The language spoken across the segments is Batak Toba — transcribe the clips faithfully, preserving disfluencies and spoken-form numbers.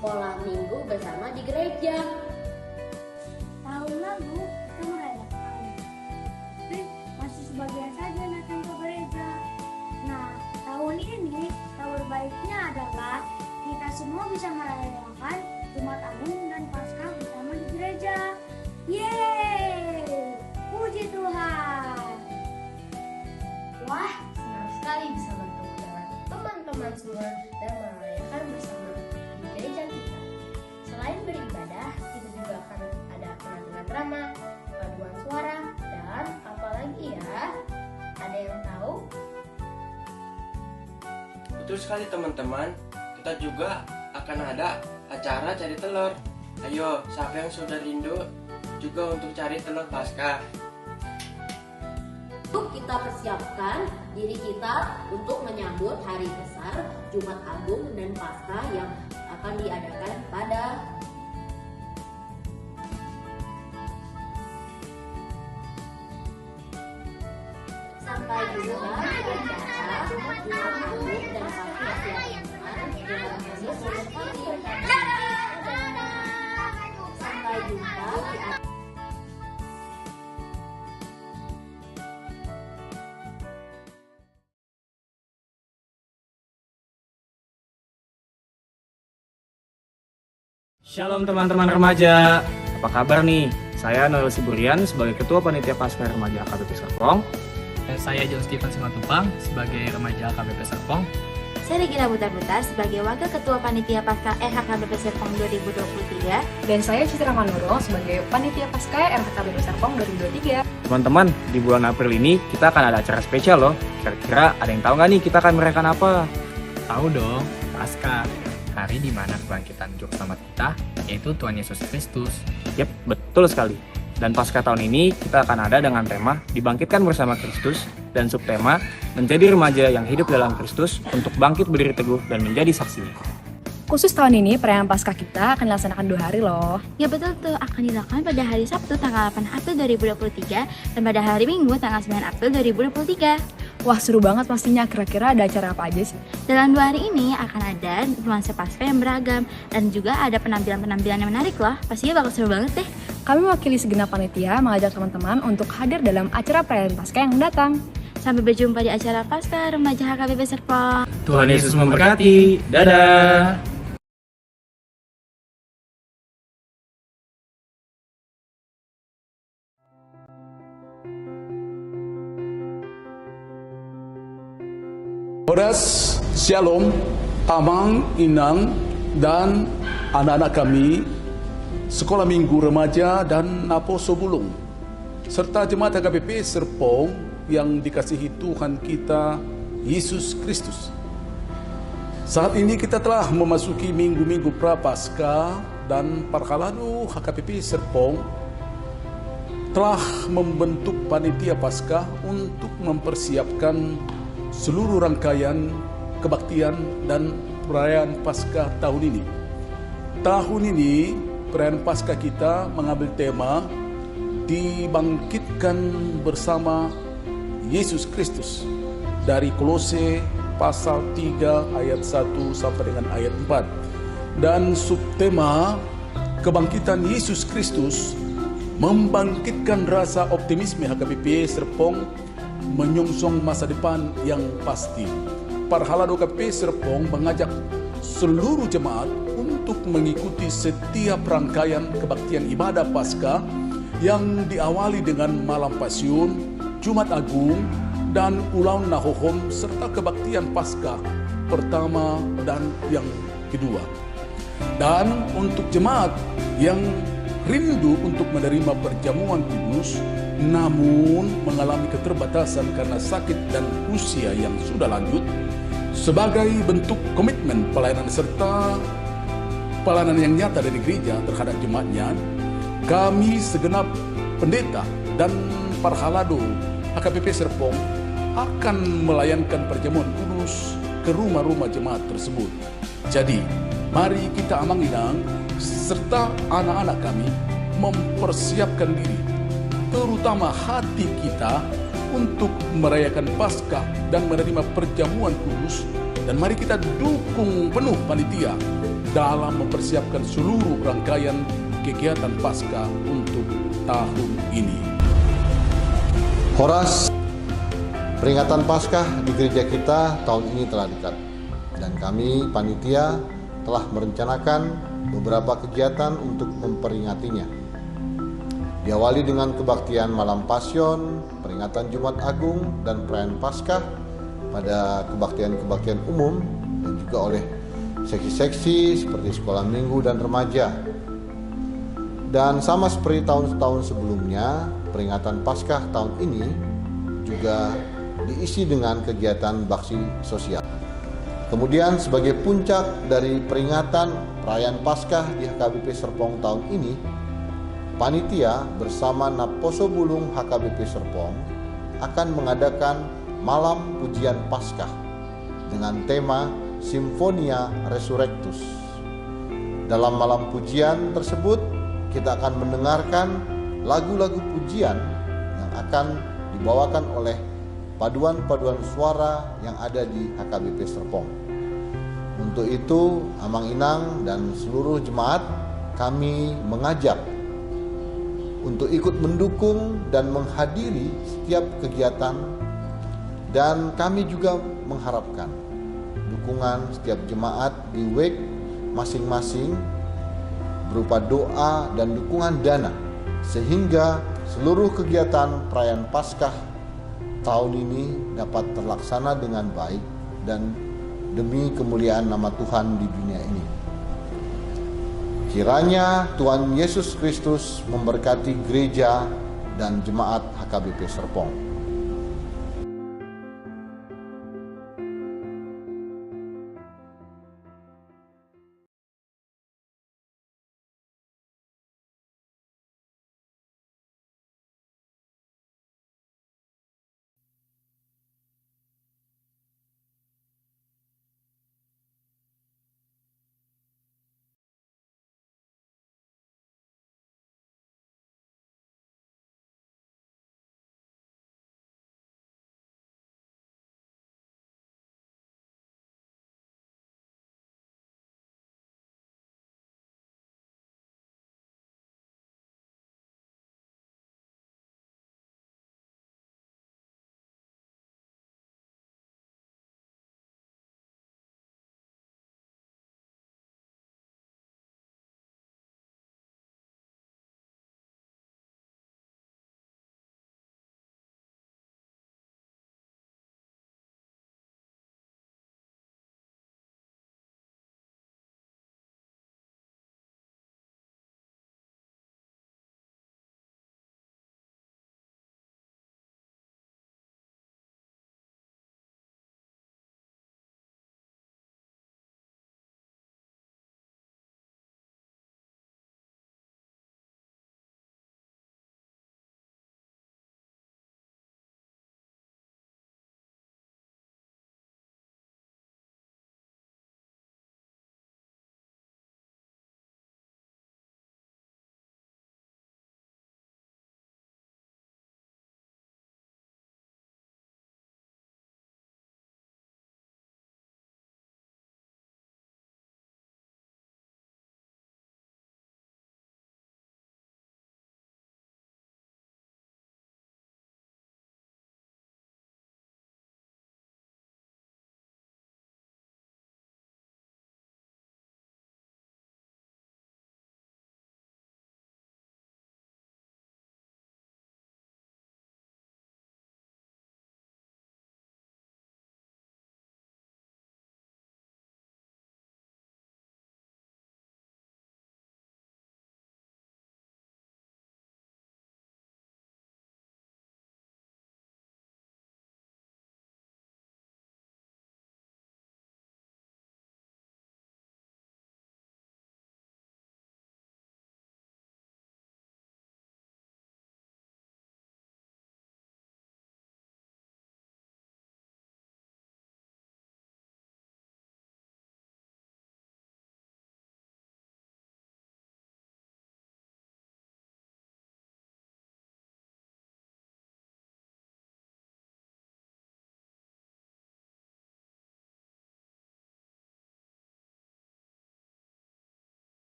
Sekolah minggu bersama di gereja. Tahun lalu kita merayakan, tapi masih sebagian saja datang ke gereja. Nah, tahun ini kabar baiknya adalah kita semua bisa merayakan Jumat Agung dan Paskah bersama di gereja. Yeay! Puji Tuhan! Wah, senang sekali bisa bertemu dengan teman-teman semua dan merayakan bersama di gereja kita. Selain beribadah, kita juga akan ada penampilan drama, paduan suara, dan apalagi ya? Ada yang tahu? Betul sekali, teman-teman, kita juga akan ada acara cari telur. Ayo, siapa yang sudah rindu juga untuk cari telur Paskah? Yuk kita persiapkan diri kita untuk menyambut hari besar Jumat Agung dan Paskah yang akan diadakan pada Sampai jumpa di acara Jumat Agung dan Paskah. Terima kasih sudah hadir. Sampai jumpa di acara. Shalom teman-teman remaja, apa kabar nih? Saya Noel Siburian sebagai Ketua Panitia Paskah Remaja H K B P Serpong. Dan saya John Stephen Simatupang sebagai remaja H K B P Serpong. Saya Regina Butar-Butar sebagai Wakil Ketua Panitia Paskah R H K B P Serpong dua ribu dua puluh tiga. Dan saya Citra Manurung sebagai Panitia Paskah R H K B P Serpong dua ribu dua puluh tiga. Teman-teman, di bulan April ini kita akan ada acara spesial loh. Kira-kira ada yang tahu nggak nih kita akan merayakan apa? Tahu dong, Paskah, hari di mana kebangkitan Juru Selamat kita, yaitu Tuhan Yesus Kristus. Yep, betul sekali. Dan Paskah tahun ini kita akan ada dengan tema Dibangkitkan Bersama Kristus dan subtema Menjadi Remaja yang Hidup dalam Kristus untuk bangkit berdiri teguh dan menjadi saksinya. Khusus tahun ini, perayaan Paskah kita akan dilaksanakan dua hari loh. Ya betul tuh, akan dilakukan pada hari Sabtu tanggal delapan April dua ribu dua puluh tiga dan pada hari Minggu tanggal sembilan April dua ribu dua puluh tiga. Wah, seru banget pastinya. Kira-kira ada acara apa aja sih? Dalam dua hari ini akan ada nuansa Paskah yang beragam dan juga ada penampilan-penampilan yang menarik loh. Pastinya bakal seru banget deh. Kami mewakili segenap panitia mengajak teman-teman untuk hadir dalam acara perayaan Paskah yang datang. Sampai berjumpa di acara Paskah Remaja H K B P Serpong. Tuhan Yesus memberkati. Dadah. Horas, Shalom, Amang, Inang, dan anak-anak kami, Sekolah Minggu Remaja dan Naposo Bulung, serta jemaat H K B P Serpong yang dikasihi Tuhan kita, Yesus Kristus. Saat ini kita telah memasuki minggu-minggu Prapaskah dan parhalado H K B P Serpong telah membentuk panitia Paskah untuk mempersiapkan seluruh rangkaian kebaktian dan perayaan Paskah tahun ini. Tahun ini, perayaan Paskah kita mengambil tema Dibangkitkan Bersama Yesus Kristus dari Kolose pasal tiga ayat satu sampai dengan ayat empat. Dan subtema Kebangkitan Yesus Kristus membangkitkan rasa optimisme H K B P Serpong menyongsong masa depan yang pasti. Parhalado H K B P Serpong mengajak seluruh jemaat untuk mengikuti setiap rangkaian kebaktian ibadah Paskah yang diawali dengan Malam Pasyun, Jumat Agung, dan Ulaon na Hohom serta kebaktian Paskah pertama dan yang kedua. Dan untuk jemaat yang rindu untuk menerima perjamuan kudus, namun mengalami keterbatasan karena sakit dan usia yang sudah lanjut, sebagai bentuk komitmen pelayanan serta pelayanan yang nyata dari gereja terhadap jemaatnya, kami segenap pendeta dan parhalado H K B P Serpong akan melayangkan perjamuan kudus ke rumah-rumah jemaat tersebut. Jadi, mari kita, Amang Inang serta anak-anak kami, mempersiapkan diri, terutama hati kita, untuk merayakan Paskah dan menerima perjamuan kudus. Dan mari kita dukung penuh panitia dalam mempersiapkan seluruh rangkaian kegiatan Paskah untuk tahun ini. Horas, peringatan Paskah di gereja kita tahun ini telah dekat, dan kami, panitia, telah merencanakan beberapa kegiatan untuk memperingatinya. Diawali dengan kebaktian Malam Pasion, peringatan Jumat Agung, dan perayaan Paskah pada kebaktian-kebaktian umum, dan juga oleh seksi-seksi seperti sekolah minggu dan remaja. Dan sama seperti tahun-tahun sebelumnya, peringatan Paskah tahun ini juga diisi dengan kegiatan bakti sosial. Kemudian, sebagai puncak dari peringatan perayaan Paskah di H K B P Serpong tahun ini, panitia bersama Naposobulung H K B P Serpong akan mengadakan malam pujian Paskah dengan tema Sinfonia Resurrectus. Dalam malam pujian tersebut, kita akan mendengarkan lagu-lagu pujian yang akan dibawakan oleh paduan-paduan suara yang ada di H K B P Serpong. Untuk itu, Amang Inang dan seluruh jemaat, kami mengajak untuk ikut mendukung dan menghadiri setiap kegiatan, dan kami juga mengharapkan dukungan setiap jemaat di wake masing-masing berupa doa dan dukungan dana, sehingga seluruh kegiatan perayaan Paskah tahun ini dapat terlaksana dengan baik dan demi kemuliaan nama Tuhan di dunia ini. Kiranya Tuhan Yesus Kristus memberkati gereja dan jemaat H K B P Serpong.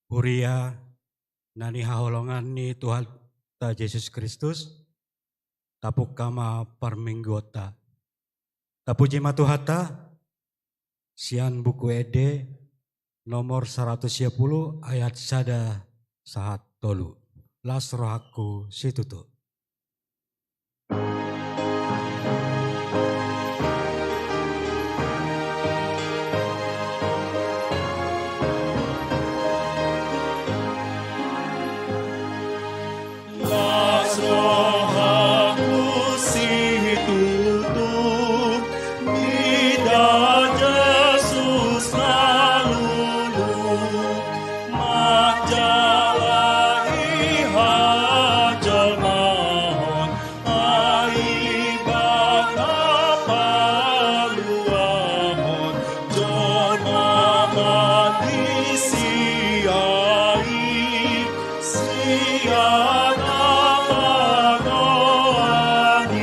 Huria na hinaholongan ni Tuhanta Jesus Kristus, tapungka ma parmingguonta. Tapuji ma Tuhanta, sian Buku Ende nomor saratus sia pulu ayat sada sahat tolu. Las rohangku situtu. Las rohangku situtu, mida Jesus na lulu, manjalahi hajolmaon, ai Ibana paluahon jolma mati sian i, sian na manoan i.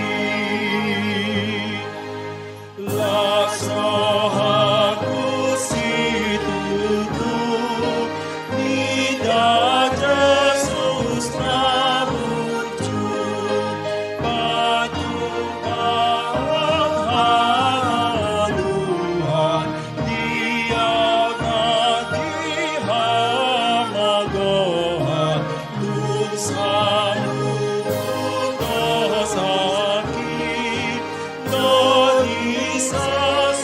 Las rohangku situtu, mida Jesus na muncul, pajumpang haluaon, di au na di hamagoan, tung saluhut dosangki, do disasam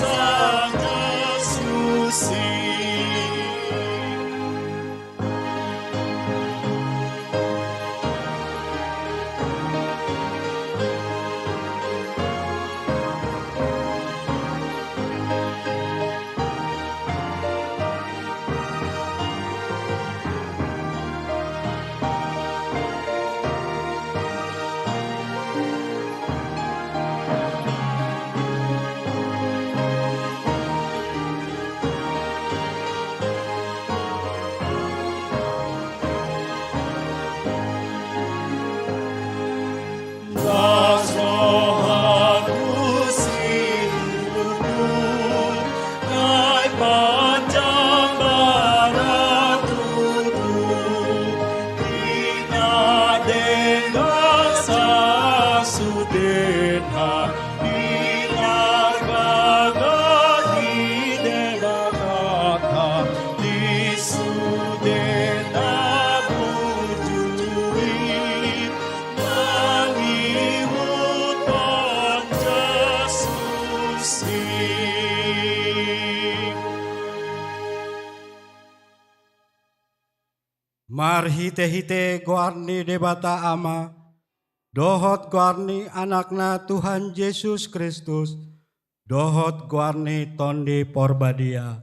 Jesus i. Las rohangku situtu, ai panjang baratutu, di na denggan sasudena, di na gaga di Debatanta, di sude na burju i, mangihuthon Jesus i. Marhitehite goar ni Debata Ama, dohot goar ni Anakna Tuhan Jesus Kristus, dohot goar ni Tondi Porbadia,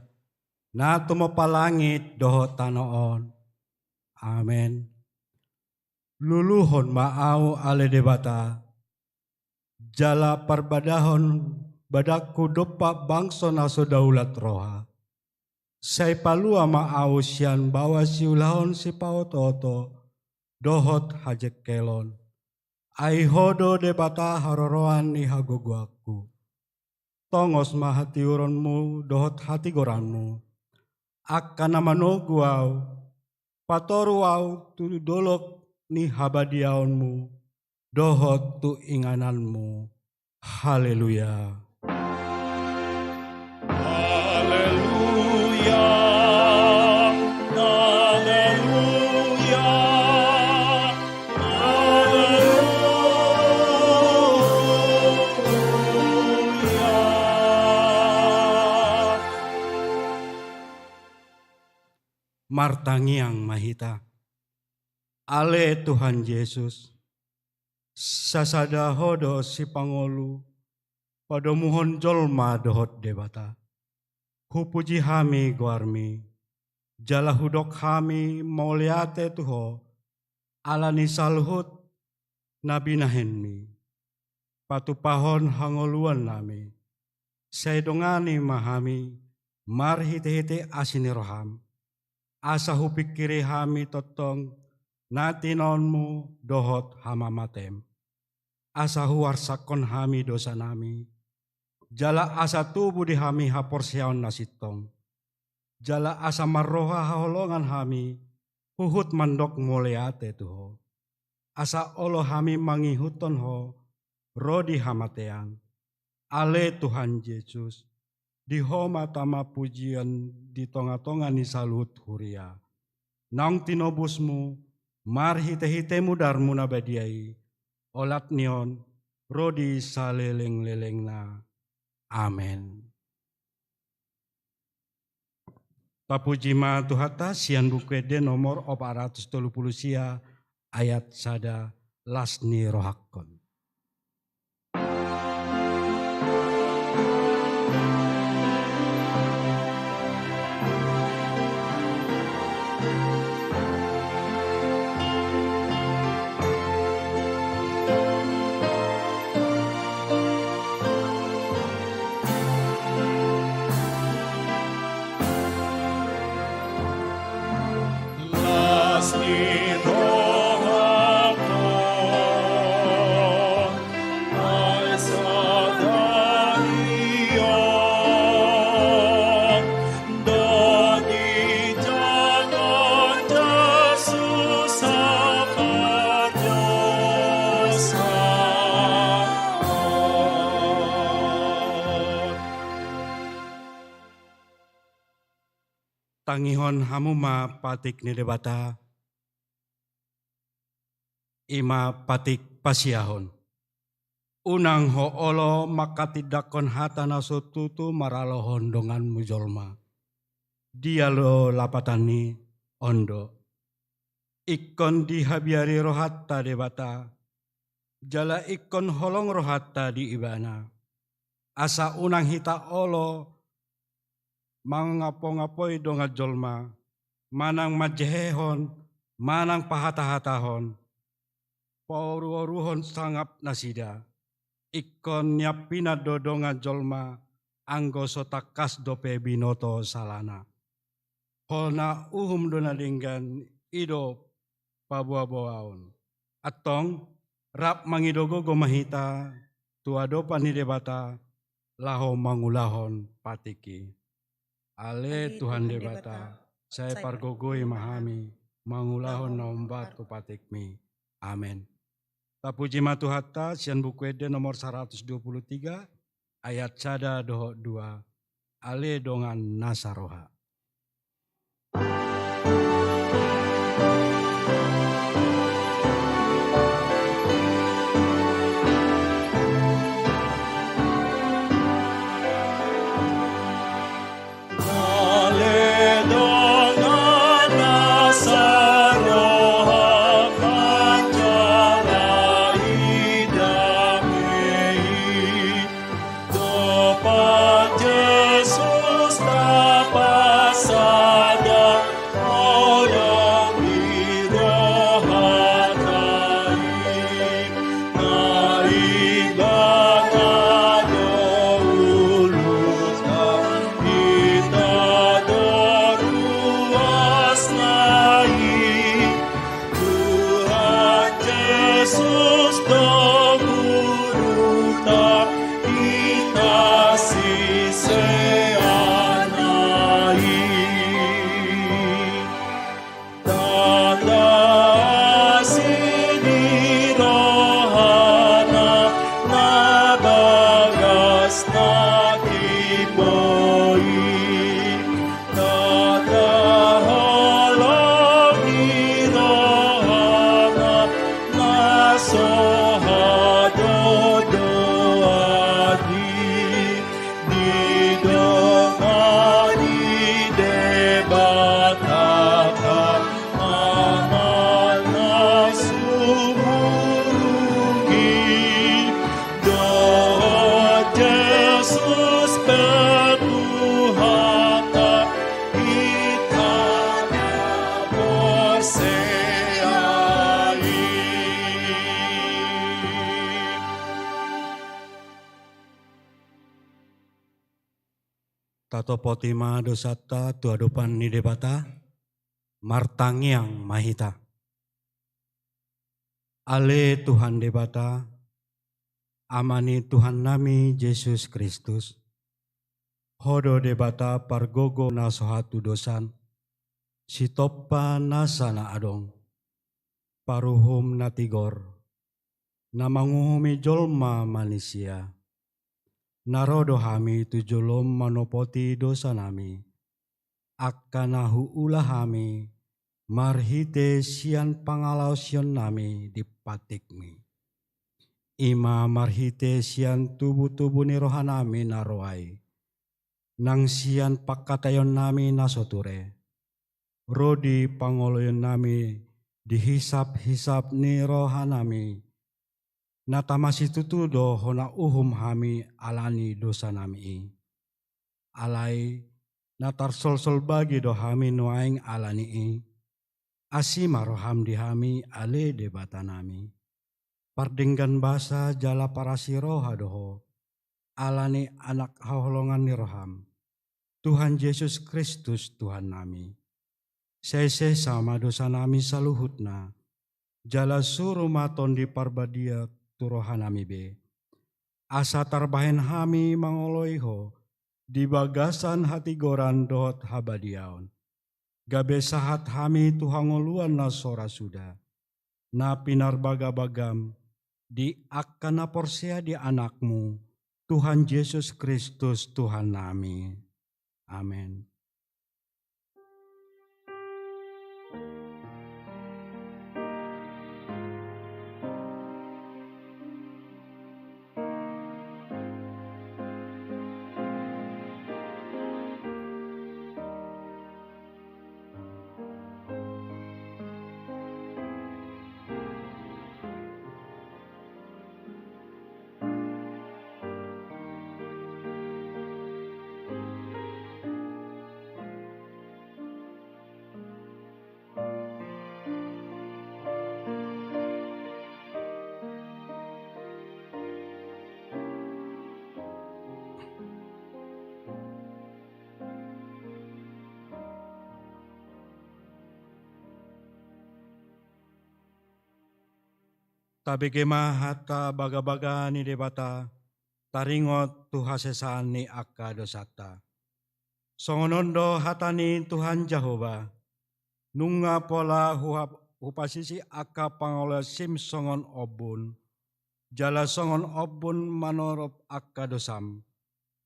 na tumompa langit dohot tano on. Amen. Luluhon ma ahu, ale Debata, jala parbadahon badangku dompak bangso na so daulat roha. Sai palua ma ahu sian baoa siulahon sipaotooto dohot hajengkelon. Ai Ho do Debata haroroan ni hagogoonku. Tongos ma hatiuronmu dohot hatigoranmu, angka na manogu ahu, patoru ahu tu dolok ni habadiaonmu dohot tu ingananmu. Haleluya. Haleluya, haleluya, haleluya. Martangiang ma hita. Ale Tuhan Jesus, sasada Ho do sipangolu padomuhon jolma dohot Debata. Hupuji hami goarmi, jala hudok hami mauliate tu Ho, ala ni saluhut na binahenmi. Patupahon hangoluannami. Sai dongani ma hami marhitehite asi ni roham, asa hupingkiri hami tongtong na tinoonmu dohot hamamatem, asa huarsakhon hami dosanami, jala asa tubu di hami haporseaon na sintong, jala asa marroha haholongan hami huhut mandok mauliate tu Ho, asa olo hami mangihuthon Ho ro di hamatean. Ale Tuhan Jesus, di Ho ma tama pujian di tongatonga ni saluhut huria. Naung tinobusMu marhitehite mudar-Mu na badia i, olat ni on ro di salelenglelengna. Amen. Tapuji ma Tuhanta, sian Buku Ende nomor opat ratus tolu pulu sia, ayat sada, las ni rohangkon. Tangihon hamu ma patik ni Debata, i ma patik pasiahon. Unang ho olo manghatindanghon hata na so tutu maralohon donganmu jolma. Dia do lapatanni? On do. Ingkon dihabiari rohanta Debata, jala ingkon holong rohanta di Ibana. Asa unang hita olo mangapongapoi dongan jolma, manang manjehehon, manang pahatahatahon, paoruoruhon sangap nasida. Ingkon niampinan do dongan jolma, anggo so tangkas dope binoto salana. Hona uhum do na denggan, i do paboaboaon. Antong, rap mangido gogo ma hita tu adopan ni Debata, laho mangulahon patik i. Ale Tuhan Debata, sai pargogoi ma hami mangulahon na umbahen tu patikmi. Amen. Tapuji ma Tuhanta, sian Buku Ende nomor saratus dua pulu tiga, ayat sada dohot dua, ale dongan na saroha. Dohot Jesus tapasada, holong ni rohanta i, na ibana do uluhanta, hita do ruasna i. Tuhan Jesus do gurunta, hita siseanna i. Tanda asi ni rohana, na bagas na timbo i. Tanda holong ni rohana, na so hadodoan i. Didongani Debata Ama na sumurung i, dohot Jesus pe Tuhanta, hita na porsea i. Tatopoti ma dosanta tu adopan ni Debata, martangiang ma hita. Ale Tuhan Debata, Ama ni Tuhannami Jesus Kristus, Ho do Debata pargogo na so hatudosan, Sitompa nasa na adong, paruhum na tigor, na manguhumi jolma manisia. Na ro do hami tu jolom manopoti dosanami, angka na huula hami marhite sian pangalaosionnami di patikmi. I ma marhite sian tubutubu ni rohanami na ro ai, nang sian pangkataionnami na so ture, ro di pangoloionnami di hisaphisap ni rohanami, na tama situtu do hona uhum hami ala ni dosanami i. Alai na tarsolsol bagi do hami nuaeng ala ni i. Asi ma roham di hami, ale Debatanami. Pardenggan basa jala parasi roha do ho, ala ni Anak haholongan ni roham, Tuhan Jesus Kristus Tuhannami. Sai sesa ma dosanami saluhutna, jala suru ma Tondi Parbadia tu rohanami be, asa tarbahen hami mangoloi ho di bagasan hatigoran dohot habadiaon, gabe sahat hami tu hangoluan na so ra suda, na pinarbagabagam di angka na porsea di Anakmu, Tuhan Jesus Kristus Tuhannami. Amen. Tabege ma hata bagabaga ni Debata, taringot tu hasesaan ni angka dosanta. Songon on do hata ni Tuhan Jahowa: Nunga pola huhap-, hupasisi angka pangalaosim songon ombun, jala songon ombun manorop angka dosam.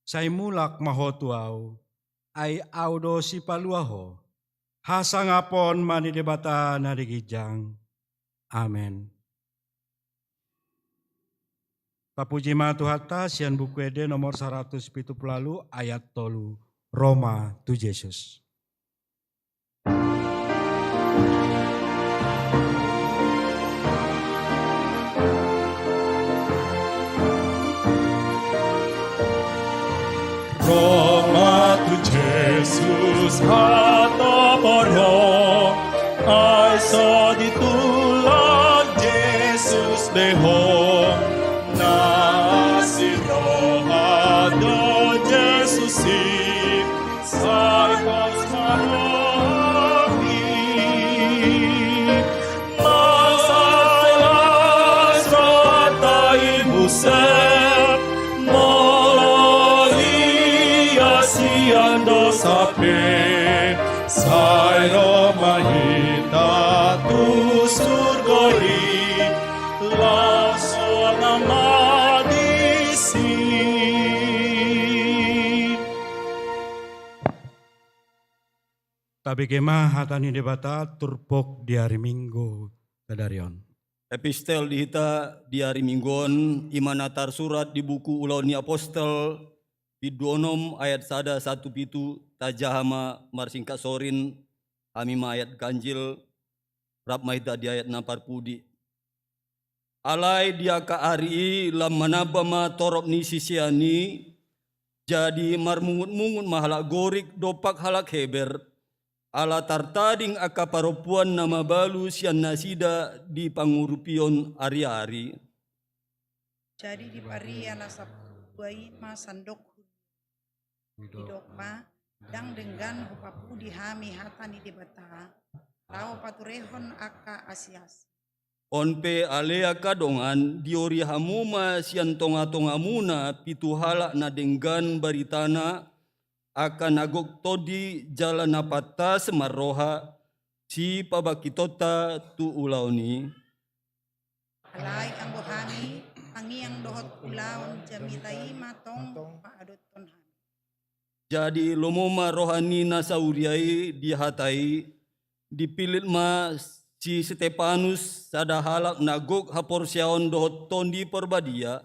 Sai mulak ma ho tu Ahu, ai Ahu do Sipalua ho. Hasangapon ma ni Debata na di ginjang. Amen. Tapuji ma Tuhanta sian Buku Ende nomor saratus pitu pulu ualu ayat tolu. Ro ma tu Jesus. Ro ma tu Jesus hata parhon, ai so ditulak Jesus be ho. Na asi roha do Jesus i, sai pos ma rohami. Mansai las rohanta i muse, molo i asi andosa pe, sai ro ma hita tu surgo i, laos sonang ma disi. Tabege ma hata ni Debata turpuk di ari Minggu sadari on. Epistel di hita di ari Minggu on, i ma na tarsurat di buku Ulaon ni Apostel, bindu onom ayat sada sahat tu pitu, tajaha ma marsingkat sorin, hami ma ayat ganjil, rap ma hita di ayat na parpudi. Alai di angka ari i lam manamba ma torop ni sisean i, jadi marmungutmungut ma halak Gorik dompak halak Heber, ala tartading angka parompuan na mabalu sian nasida di pangurupion ariari. Jadi di paria na sampulu dua i ma sandok hundul. Didok ma: Ndang denggan hupapudi hami hata ni Debata, laho paturehon angka asiasi. On pe ale angka dongan, diori hamu ma sian tongatongamuna pitu halak na denggan baritana, angka na gok tondi jala na pantas marroha, sipabangkitonta tu ulaon i. Alai anggo hami, tangiang dohot ulaon jamita i ma tong paadothon hami. Jadi lomo ma roha ni na sahuria i di hata i, dipillit ma si Stepanus sada halak na gok haporseaon dohot Tondi Parbadia,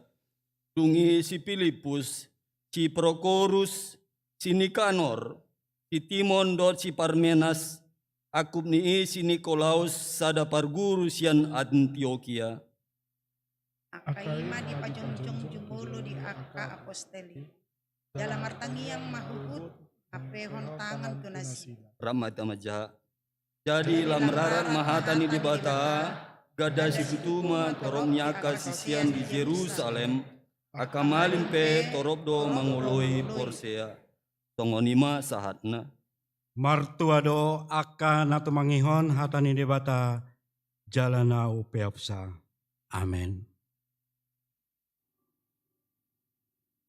dung i si Pilippus, si Prokorus, si Nikanor, si Timon dohot si Parmenas, angkup ni i si Nikolaus sada parguru sian Antiokia. Angka i ma dipajongjong jumolo di angka apostel i. Jala martangiang ma huhut, hampehon tangan tu nasida. Rap ma hita manjaha. Jadi lam rarat ma hata ni Debata, ganda situtu ma torop ni angka sisean di Jerusalem, angka malim pe torop do mangoloi porsea. Songon i ma sahatna. Martua do angka na tumangihon hata ni Debata, jala na umpeopsa. Amen.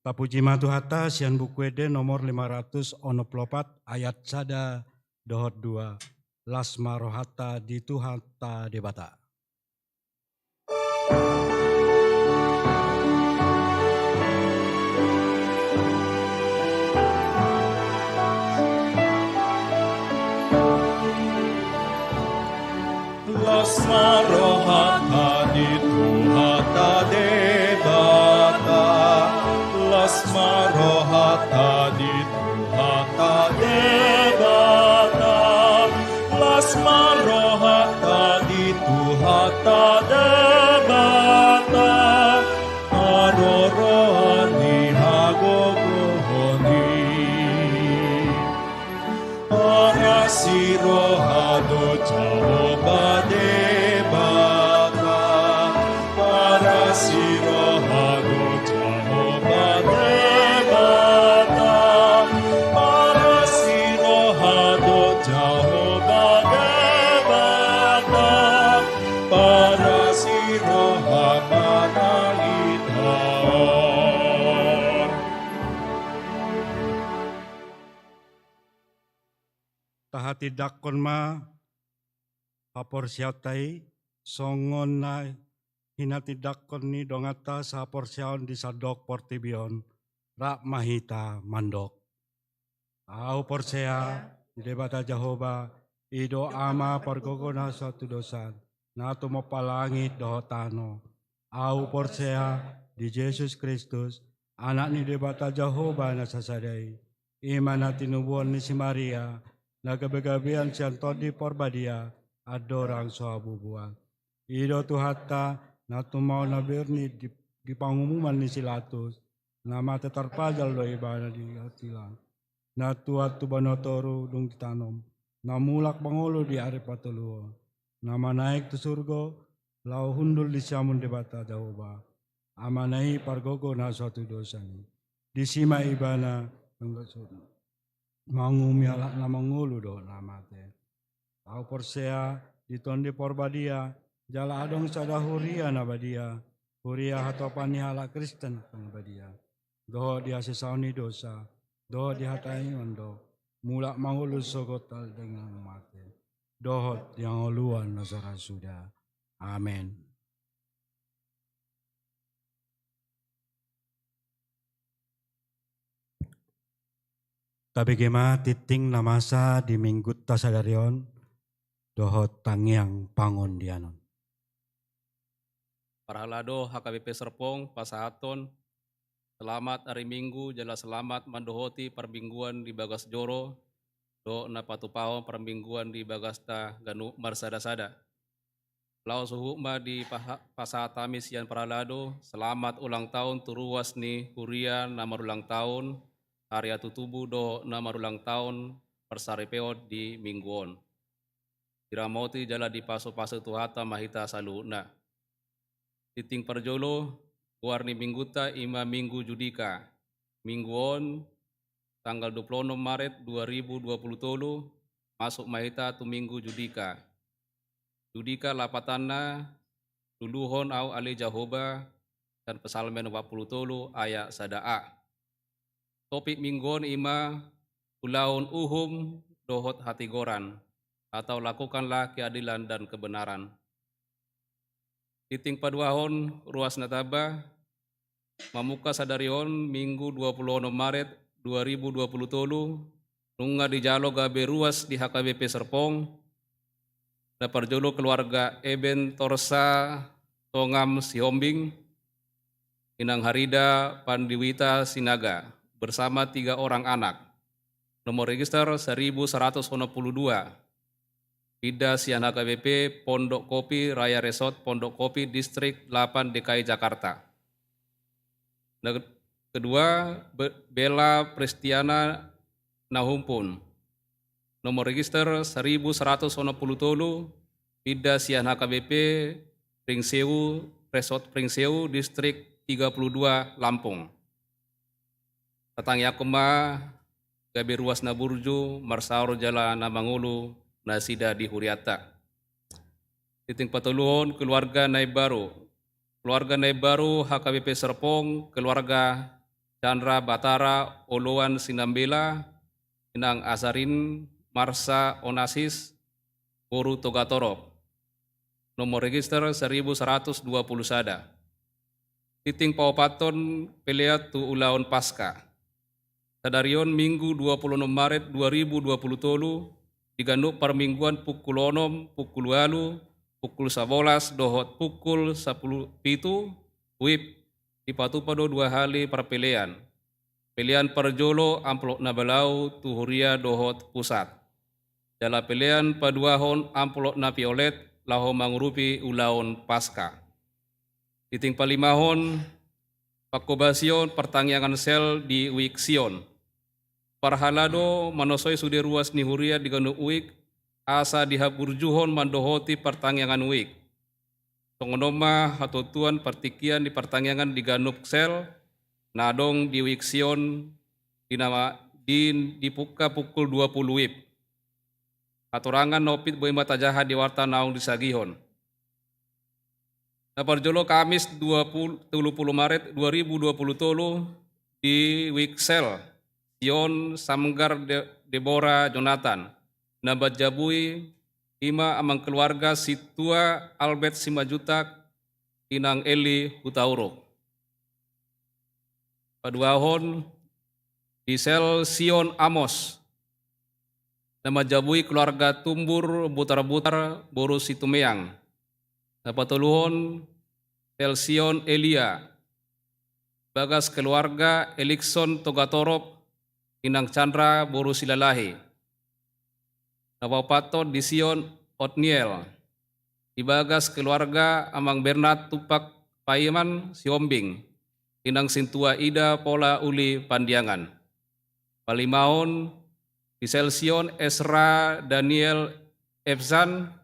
Tapuji ma Tuhanta sian Buku Ende nomor lima ratus onom pulu opat ayat sada dohot dua. Las ma rohanta di Tuhanta Debata. Las ma rohanta di Tuhanta Debata. Las ma rohanta di Tuhanta Debata. Las ma rohanta di Tuhanta Debata. Haroroan ni hagogoon i. Parasi roha do Jahowa Debata. Parasi roha do Jahowa Debata. Parasi roha do Jahowa Debata. Parasi roha ma na hita on. Tahatindangkon ma haporseaonta i, songon na hinatindangkon ni donganta sahaporseaon di sandok portibi on. Rap ma hita mandok. Ahu porsea di Debata Jahowa, i do Ama pargogo na so hatudosan, na tumompa langit dohot tano. Ahu porsea di Jesus Kristus, Anak ni Debata Jahowa na sasada i. I ma na tinubuhon ni si Maria, na gabegabean sian Tondi Parbadia, andorang so habubuan. I do Tuhanta, na tumao na borngin di, di pangumuman ni si Pilatus, na mate tarpajal do ibana di tilang. Na tuat tu banua toru dung ditanom, na mulak mangolu di ari patoluhon, na manaek tu surgo, laho hundul di siamun Debata Jahowa, Amana i pargogo na so hatudosan i. Disi ma ibana mangumumi halak na mangolu dohot na mate. Ahu porsea di Tondi Parbadia, jala adong sada huria na badia, huria hatopan ni halak Kristen na badia, dohot di hasesaon ni dosa, dohot di hatahion dohot mulak mangolu sogot haldenggan mate, dohot di hangoluan na so ra suda. Amen. Tabege ma tingting na masa di Minggunta sadari on dohot tangiang pangondianon. Parhalado H K B P Serpong pasahathon selamat ari Minggu jala selamat mandohoti parmingguan di bagas joro dohot na patupahon parmingguan di bagasta ganup marsada-sada. Laos huhut ma dipasahat hami sian parhalado selamat ulang tahun tu ruas ni huria na marulang tahun, ari hatutubu dohot na marulang tahun parsaripeon di Minggu on. Diramoti jala dipasupasu Tuhanta ma hita saluhutna. Tingting parjolo, goar ni Minggunta i ma Minggu Judika. Minggu on tanggal dua pulu onom Maret dua ribu dua pulu tolu, masuk ma hita tu Minggu Judika. Judika lapatanna, luluhon ahu ale Jahowa, sian Psalmen opat pulu tolu ayat sada a. Topik Minggu on i ma ulaon uhum dohot hatigoran, atau lakukanlah keadilan dan kebenaran. Tingting paduahon, ruas na tamba, mamungka sadari on Minggu dua puluh onom Maret dua ribu dua puluh tolu, nunga dijalo gabe ruas di H K B P Serpong, na parjolo keluarga Eben Torsa Tongam Sihombing, Inang Harida Pandiwita Sinaga, bersama tiga orang anak. Nomor register seribu seratus onom puluh dua. Pinda sian H K B P Pondok Kopi Raya Resort Pondok Kopi, Distrik delapan D K I Jakarta. Nah, kedua, Be-, Bella Prestiana Nahumpun. Nomor register seribu seratus onom puluh tolu, pinda sian H K B P Pringseu, Resort Pringseu, Distrik tiga puluh dua, Lampung. Tatangiangkon ma gabe ruas na burju, marsaor jala na mangolu nasida di hurianta. Tingting patoluhon, keluarga na imbaru. Keluarga na imbaru H K B P Serpong, keluarga Chandra Batara Oloan Sinambela, Inang Asarin Marsa Onasis, boru Togatorop. Nomor register seribu seratus dua puluh sada. Tingting paopathon, pelean tu ulaon Paska. Sadari on Minggu dua puluh onom Maret dua ribu dua puluh tolu, di ganup parmingguan pukul onom, pukul ualu, pukul sabolas dohot pukul sapuluh pitu WIB dipatupa do dua hali parpelean. Pelean parjolo amplop na balau tu huria dohot pusat. Jala pelean paduahon amplop na violet laho mangurupi ulaon Paska. Tingting palimahon, pangkobasion partangiangan sel di Wik Sion. Parhalado manosoi sude ruas ni huria di ganup wik, asa dihaburjuhon mandohoti partangiangan wik. Songon on ma hatuatuan partingkian ni partangiangan di ganup sel na adong di Wik Sion, di nama, di, dipungka pukul dua puluh WIB. Hatorangan na ompit boi ma tajaha di warta naung disagihon. Na parjolo, Kamis dua puluh, tolu puluh Maret dua ribu dua puluh tolu, di Wik Sel Sion Samgar De-, Debora Jonathan, na manjabui i ma amang keluarga Sintua Albert Simanjuntak, Inang Eli Hutauruk. Paduahon, di Sel Sion Amos, na manjabui keluarga Tumbur Butarbutar boru Situmeang. Na patoluhon, Sel Sion Elia, bagas keluarga Elikson Togatorop, Inang Chandra boru Silalahi. Na paopathon, di Sion Otniel, di bagas keluarga amang Bernard Tumpak Paiman Sihombing, Inang Sintua Ida Pola Uli Pandiangan. Palimahon, di Sel Sion Esra Daniel Efzan,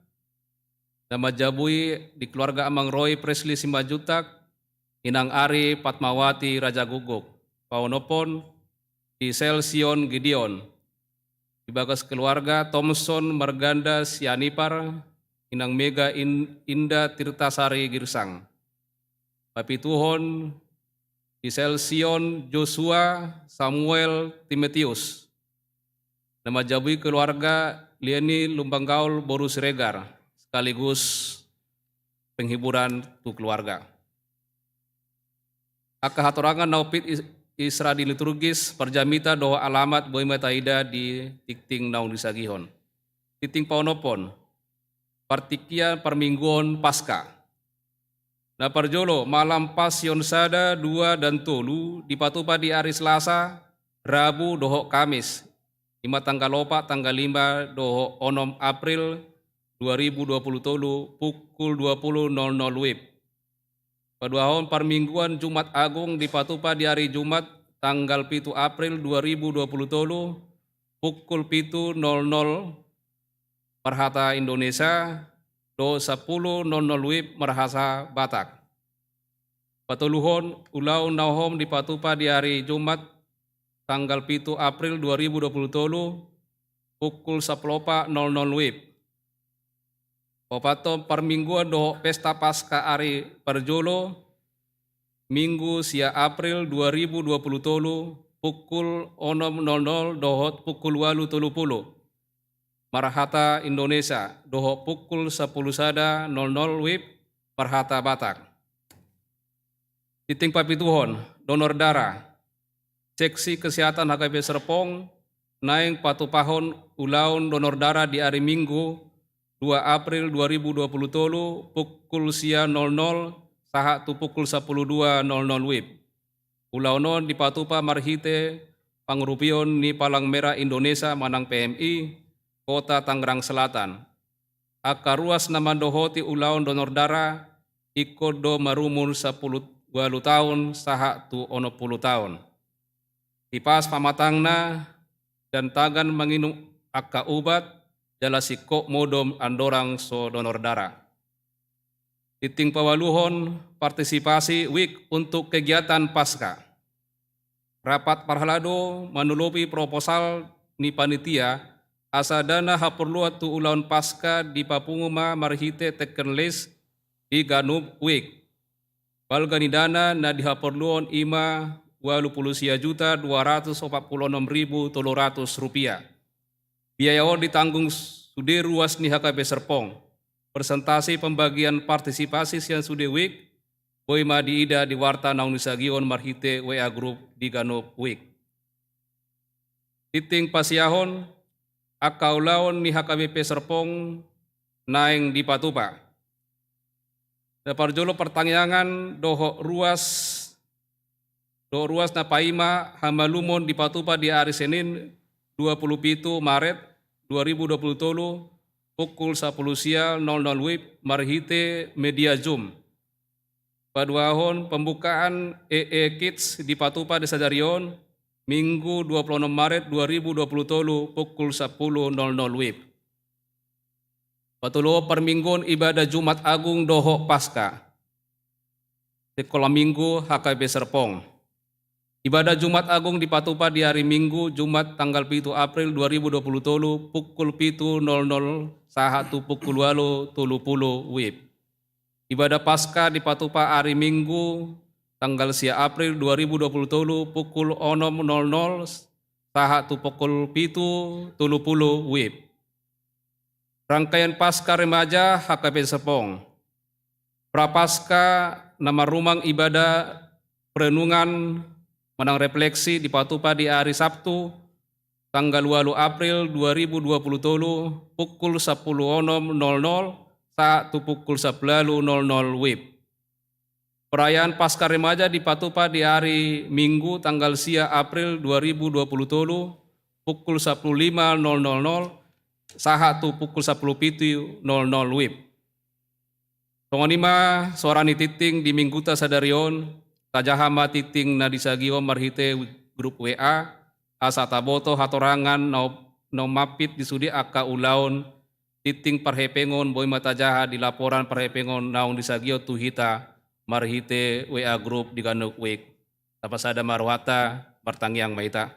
na manjabui di keluarga amang Roy Presley Simanjuntak, Inang Ari Fatmawati Rajagukguk. Paonomhon, di Sel Sion Gideon, di bagas keluarga Thomson Marganda Sianipar, Inang Mega In-, Inda Tirtasari Girsang. Papituhon, di Sel Sion Joshua Samuel Timotius, na manjabui keluarga Lieni Lumbanggaol boru Siregar, sekaligus penghiburan tu keluarga. Angka hatorangan na ompit is-, isra di liturgis, parjamita dohot alamat boi ma taida di tingting naung disagihon. Tingting paonomhon, partingkian parmingguon Paska. Na parjolo, malam Pasion sada, dua, dan tolu dipatupa di ari Selasa, Rabu dohot Kamis, i ma tanggal opat, tanggal lima dohot onom April dua ribu dua puluh tolu, pukul dua puluh nol nol WIB. Paduahon, parmingguan Jumat Agung dipatupa di ari Jumat, tanggal pitu April dua ribu dua puluh tolu, pukul pitu nol nol marhata Indonesia dohot sapuluh nol nol WIB marhata Batak. Patoluhon, ulaon na hohom dipatupa di ari Jumat, tanggal pitu April dua ribu dua puluh tolu, pukul sapuluh opat nol nol WIB. Paopathon, parmingguan dohot pesta Paska ari parjolo, Minggu sia April dua ribu dua puluh tolu, pukul onom nol nol dohot pukul ualu tolu pulu marhata Indonesia, dohot pukul sapuluh sada nol nol WIB marhata Batak. Tinting papituhon, donor darah. Seksi Kesehatan H K B Serpong naeng patupahon ulaon donor darah di ari Minggu, dua April dua ribu dua puluh tolu, pukul sia nol nol sahat tu pukul sapuluh dua nol nol WIB. Ulaon on dipatupa marhite pangurupion ni Palang Merah Indonesia manang P M I, Kota Tangerang Selatan. Angka ruas na mandohoti ulaon donor darah ingkon do marumur sapuluh ualu taon sahat tu onom pulu taon. Hipas pamatangna dan tagan manginum angka ubat, jala singkop modom andorang so donor darah. Tinting paualuhon, partisipasi WIK untuk kegiatan Paskah. Rapat parhalado manolopi proposal ni panitia asa dana haporluan tu ulaon Paskah dipapungu ma marhite teken list di ganup WIK. Balga ni dana na dihaporluhon i ma ualu pulu sia juta dua ratus opat pulu onom ribu tolu ratus rupiah. Biaya on ditanggung sude ruas ni H K B Serpong. Persentase pembagian partisipasi sian sude WIK boi ma diida di warta naung disagihon marhite W A grup di ganup WIK. Tinting pasiahon, angka ulaon ni H K B P Serpong naeng dipatupa. Na parjolo partangiangan dohot ruas, dohot ruas na paima hamalumon dipatupa di ari Senin dua pulu pitu Maret dua ribu dua pulu tolu pukul sapuluh sia nol nol WIB marhite media Zoom. Paduahon, pembukaan E E Kids dipatupa di sadari on, Minggu dua pulu onom Maret dua ribu dua pulu tolu pukul sapuluh nol nol WIB. Patoluhon, parmingguon ibadah Jumat Agung dohot Paskah. Sekolah Minggu H K B P Serpong. Ibadah Jumat Agung dipatupa di ari Minggu, Jumat tanggal pitu April dua ribu dua pulu tolu, pukul pitu nol nol sahat tu pukul ualu tolu pulu WIB. Ibadah Paskah dipatupa ari Minggu, tanggal sia April dua ribu dua pulu tolu, pukul onom nol nol sahat tu pukul pitu tolu pulu WIB. Rangkaian Paskah Remaja H K B P Serpong. Prapaskah na marrumang ibadah perenungan manang refleksi dipatupa di ari Sabtu, tanggal ualu April dua ribu dua pulu tolu, pukul sapuluh onom nol nol sahat tu pukul sapuluh ualu nol nol WIB. Perayaan Paskah Remaja dipatupa di ari Minggu, tanggal sia April dua ribu dua pulu tolu, pukul sapuluh lima nol nol sahat tu pukul sapuluh pitu nol nol WIB. Songon i ma soara ni tinting di Mingguta sadari on. Tajaha ma tinting na disagihon marhite grup W A, asa taboto hatorangan na, na mampit di sude angka ulaon. Tinting parhepengon boi ma tajaha di laporan parhepengon naung disagihon tu hita marhite W A grup di ganup WIK. Tapasada ma rohanta, martangiang ma hita.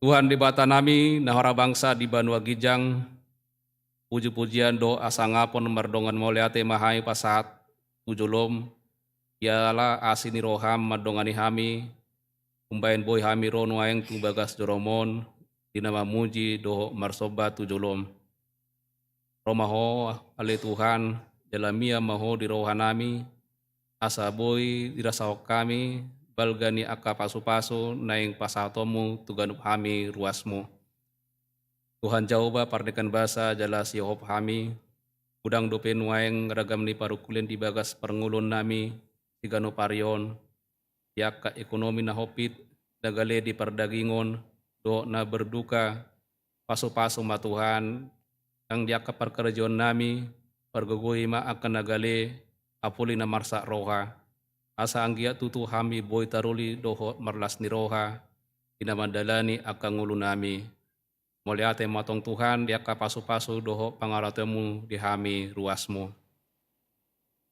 Tuhan Debata nami, na hurang bangsa di banua ginjang, puji-pujian dohot hasangapon mardongan mauliate ma hami pasahat tu jolom, jala asi ni roham mandongani hami, umbahen boi hami ro nuaeng tu bagas joroMon, di na mamuji dohot marsomba tu jolom. Ro ma Ho, ale Tuhan, jala mian ma Ho di roha nami, asa boi dirasahon hami balga ni angka pasu-pasu naeng pasahatonMu tu ganup hami ruasMu. Tuhan Jahowa, pardenggan basa jala sihohop hami, godang dope nuaeng ragam ni parungkulian di bagas parngoluon nami siganup ari on, di angka ekonomi na hompit, na gale di pardagingon, dohot na berduka, pasu-pasu ma Tuhan, nang di angka parkarejoan nami, pargogoi ma angka na gale, apuli na marsak roha. Asa anggiat tutu hami boi taruli dohot marlas ni roha, di na mandalani angka ngolu nami. Mauliate ma tong Tuhan di angka pasu-pasu dohot pangarateonMu di hami ruasMu.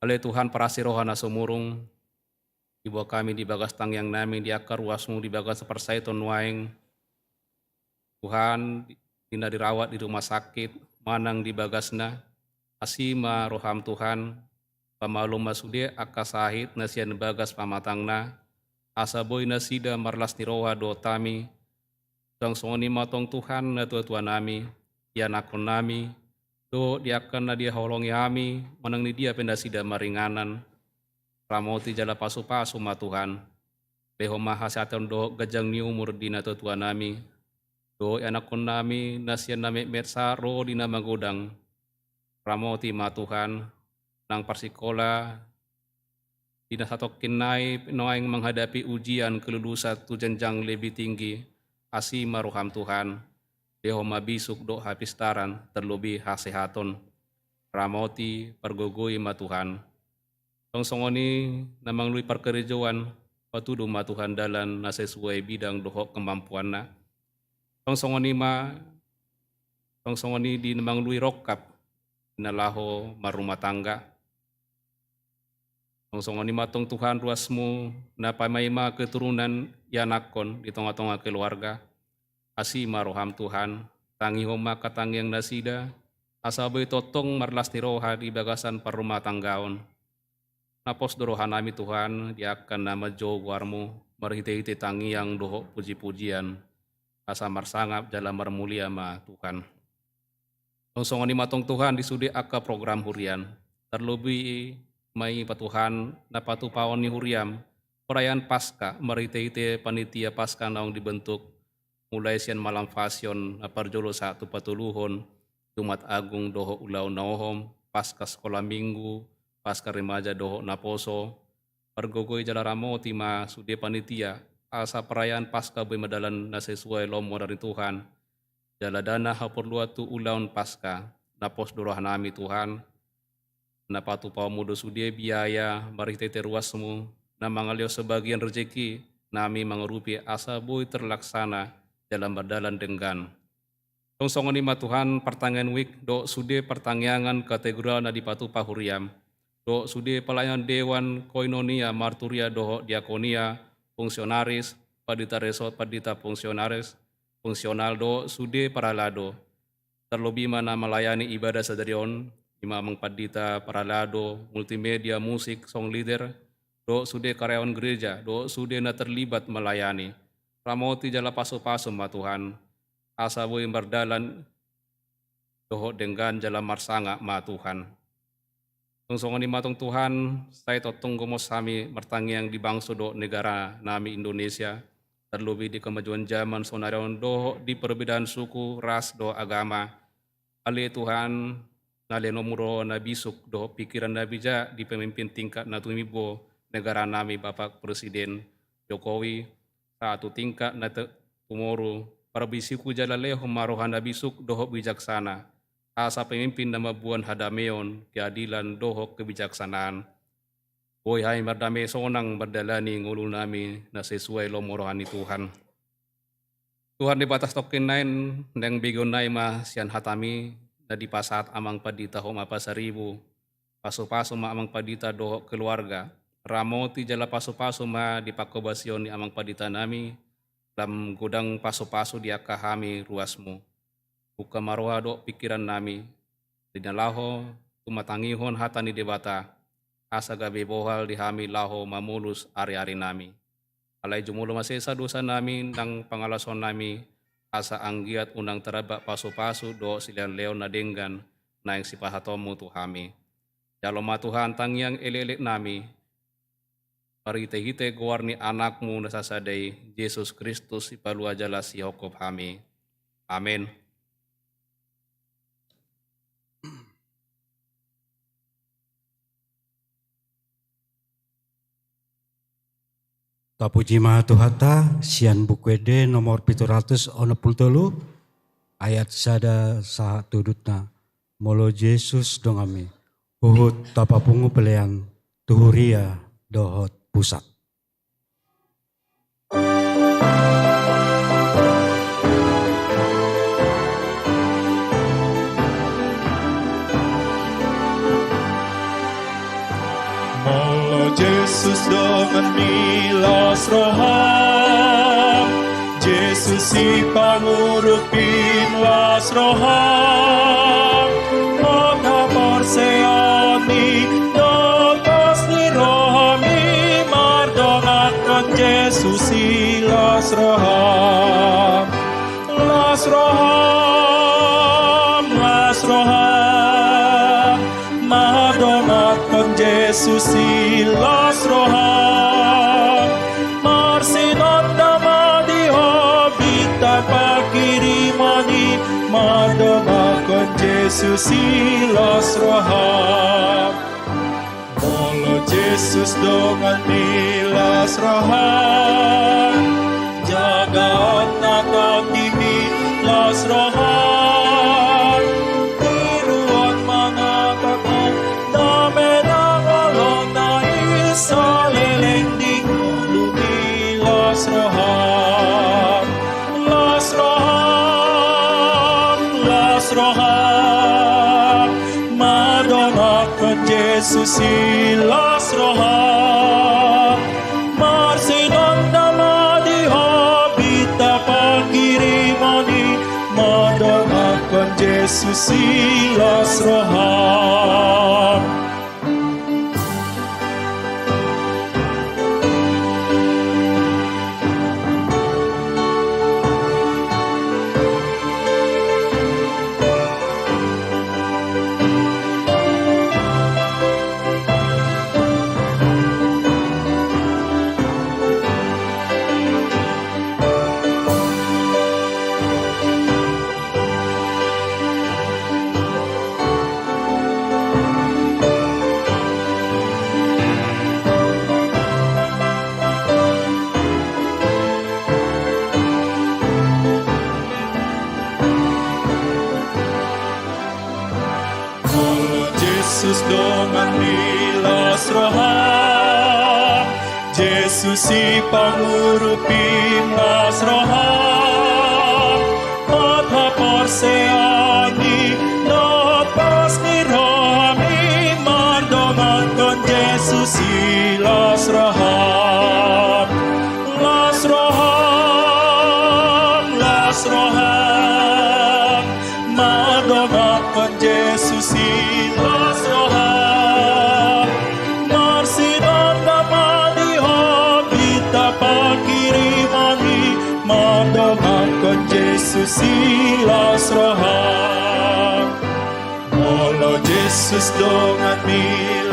Ale Tuhan parasi roha na sumurung, diboan hami di bagas tangiang nami di angka ruasMu di bagas parsahiton nuaeng. Tuhan, di na dirawat di rumah sakit, manang di bagasna, asi ma roham Tuhan, pamalum ma sude angka sahit na sian bagas pamatangna, asa boi nasida marlas ni roha dohot hami. Suang songon i ma tong Tuhan, natuatuanami, ianakkonnami, dohot di angka na dihaholongi hami, manang di dia pe nasida maringanan. Ramoti jala pasupasu ma Tuhan. Lehon ma hasehaton dohot ganjang ni umur di natuatuanami, dohot ianakkonnami na sian na metmet sahat ro di na magodang. Ramoti ma Tuhan, nang parsikola, di na satongkin nai nuaeng manghadapi ujian kelulusan tu jenjang lebih tinggi, asi ma roham Tuhan, lehon ma bisuk dohot hapistaran, terlebih hasehaton. Ramoti, pargogoi ma Tuhan. Tong songon i na mangalului parkarejoan, patudu ma Tuhan dalan na sesuai bidang dohot kemampuanna. Tong songon i ma, tong songon i di na mangalului rongkap, na laho marrumah tangga. Tong songon i ma tong Tuhan ruasmu, na pamaima keturunan ianakkon di tonga-tonga keluarga. Asi ma roham Tuhan, tangihon ma angka tangiang nasida, asa boi tongtong marlas ni roha di bagasan parrumahtanggaon. Na pos do rohanami Tuhan, di angka na manjou goarmu, marhite-hite tangiang dohot puji-pujian, asa marsangap jala marmulia ma Tuhan. Tong songon i ma tong Tuhan di sude angka program huriam. Terlebih ma i pa Tuhan na patupaon ni huriam, perayaan Paskah, marhite-hite panitia Paskah naung dibentuk, mulai sian malam Pasion, na parjolo sahat tu patoluhon, Jumat Agung dohot ulaon na onom, Paskah sekolah minggu, Paskah remaja dohot naposo, pargogoi jala ramoti ma sude panitia, asa perayaan Paskah boi mardalan na sesuai lomo ni Tuhan. Jala dana haporluan tu ulaon Paskah, na pos do rohanami Tuhan, na patupaonmu do sude biaya marhite-hite ruasmu, na mangalehon sebagian rezeki, nami mangurupi asa boi terlaksana jala mardalan denggan. Tong songon i ma Tuhan partangiangan wijk dohot sude partangiangan kategorial na dipatupa huriam, dohot sude pelayanan dewan, koinonia, marturia dohot diakonia, fungsionaris, pandita resort, pandita fungsionaris, fungsional dohot sude parhalado. Terlebih ma na melayani ibadah sadari on, i ma amang pandita, parhalado, multimedia, musik, song leader, dohot sude karyawan gereja, dohot sude na terlibat melayani. Ramoti jala pasupasu ma Tuhan, asa boi mardalan dohot denggan jala marsangap ma Tuhan. Tong songon i ma tong Tuhan, sai tongtong gomos hami martangiang di bangso dohot negara nami Indonesia, terlebih di kemajuan zaman sonari on dohot di perbedaan suku, ras dohot agama. Ale Tuhan, na lehononmu roha na bisuk dohot pikiran na bijak di pemimpin tingkat na tumimbo negara nami Bapak Presiden Jokowi, sahat tu tingkat na te-, tumoru, parbisuhi jala lehon ma roha na bisuk dohot bijaksana, asa pemimpin na mamboan hadameon, keadilan dohot kebijaksanaan. Boi hami mardame sonang mardalani ngolunami na sesuai lomo roha ni Tuhan. Tuhan Debata satongkin nai, naeng begeonnami ma sian hatami na dipasahat amang pandita homa Pasaribu. Pasupasu ma amang pandita dohot keluarga. Ramoti jala pasupasu ma di panghobasion ni amang panditanami, lam godang pasupasu di angka hami ruasmu. Buka ma roha dohot pikirannami, di na laho tumatangihon hata ni Debata, asa gabe bohal di hami laho mamolus ariarinami. Alai jumolo ma sesa dosanami nang pangalahononnami, asa anggiat unang taramba pasupasu dohot silehonlehon na denggan naeng sipasahatonmu tu hami. Jalo ma Tuhan tangiang elekeleknami, marhitehite goar ni Anakmu na sasada i, Jesus Kristus, sipalua jala sihophop hami. Amen. Tapuji ma Tuhanta, sian Buku Ende nomor pitu ratus onom pulu tolu, ayat sada sahat tu dudutna. Molo Jesus donganmi, huhut tapapungu pelean tu huria dohot pusat. Molo Jesus donganmi, las roham, Jesus sipangurupim, las roham. Molo haporseaonmi, dohot las ni rohami, mardongankon Jesus Las roham, las roham, las roham, mardongankon Jesus i, las roham. Marsinonda ma di ho bintang panghirimon i, mardongankon Jesus i, las roham. Molo Jesus donganmi, las roham, jagaon na tondimi, las roham. Tiruon mangkatahon dame nang holong na i saleleng di ngolumi, las roham. Las roham, las roham, mardongankon Jesus i, las roham. Marsinonda ma di ho bintang panghirimon i, mardongankon Jesus i, las roham. Molo Jesus donganmi, las roham. Jesus i pangurupim, las roham. Hot haporseaon i dohot pos ni roham i, mardongankon Jesus i, las roham. Las roham, las roham, mardongankon Jesus i, las roham. Marsinonda ma di ho bintang panghirimon i, mardongankon Jesus i, las roham. Molo Jesus donganmi,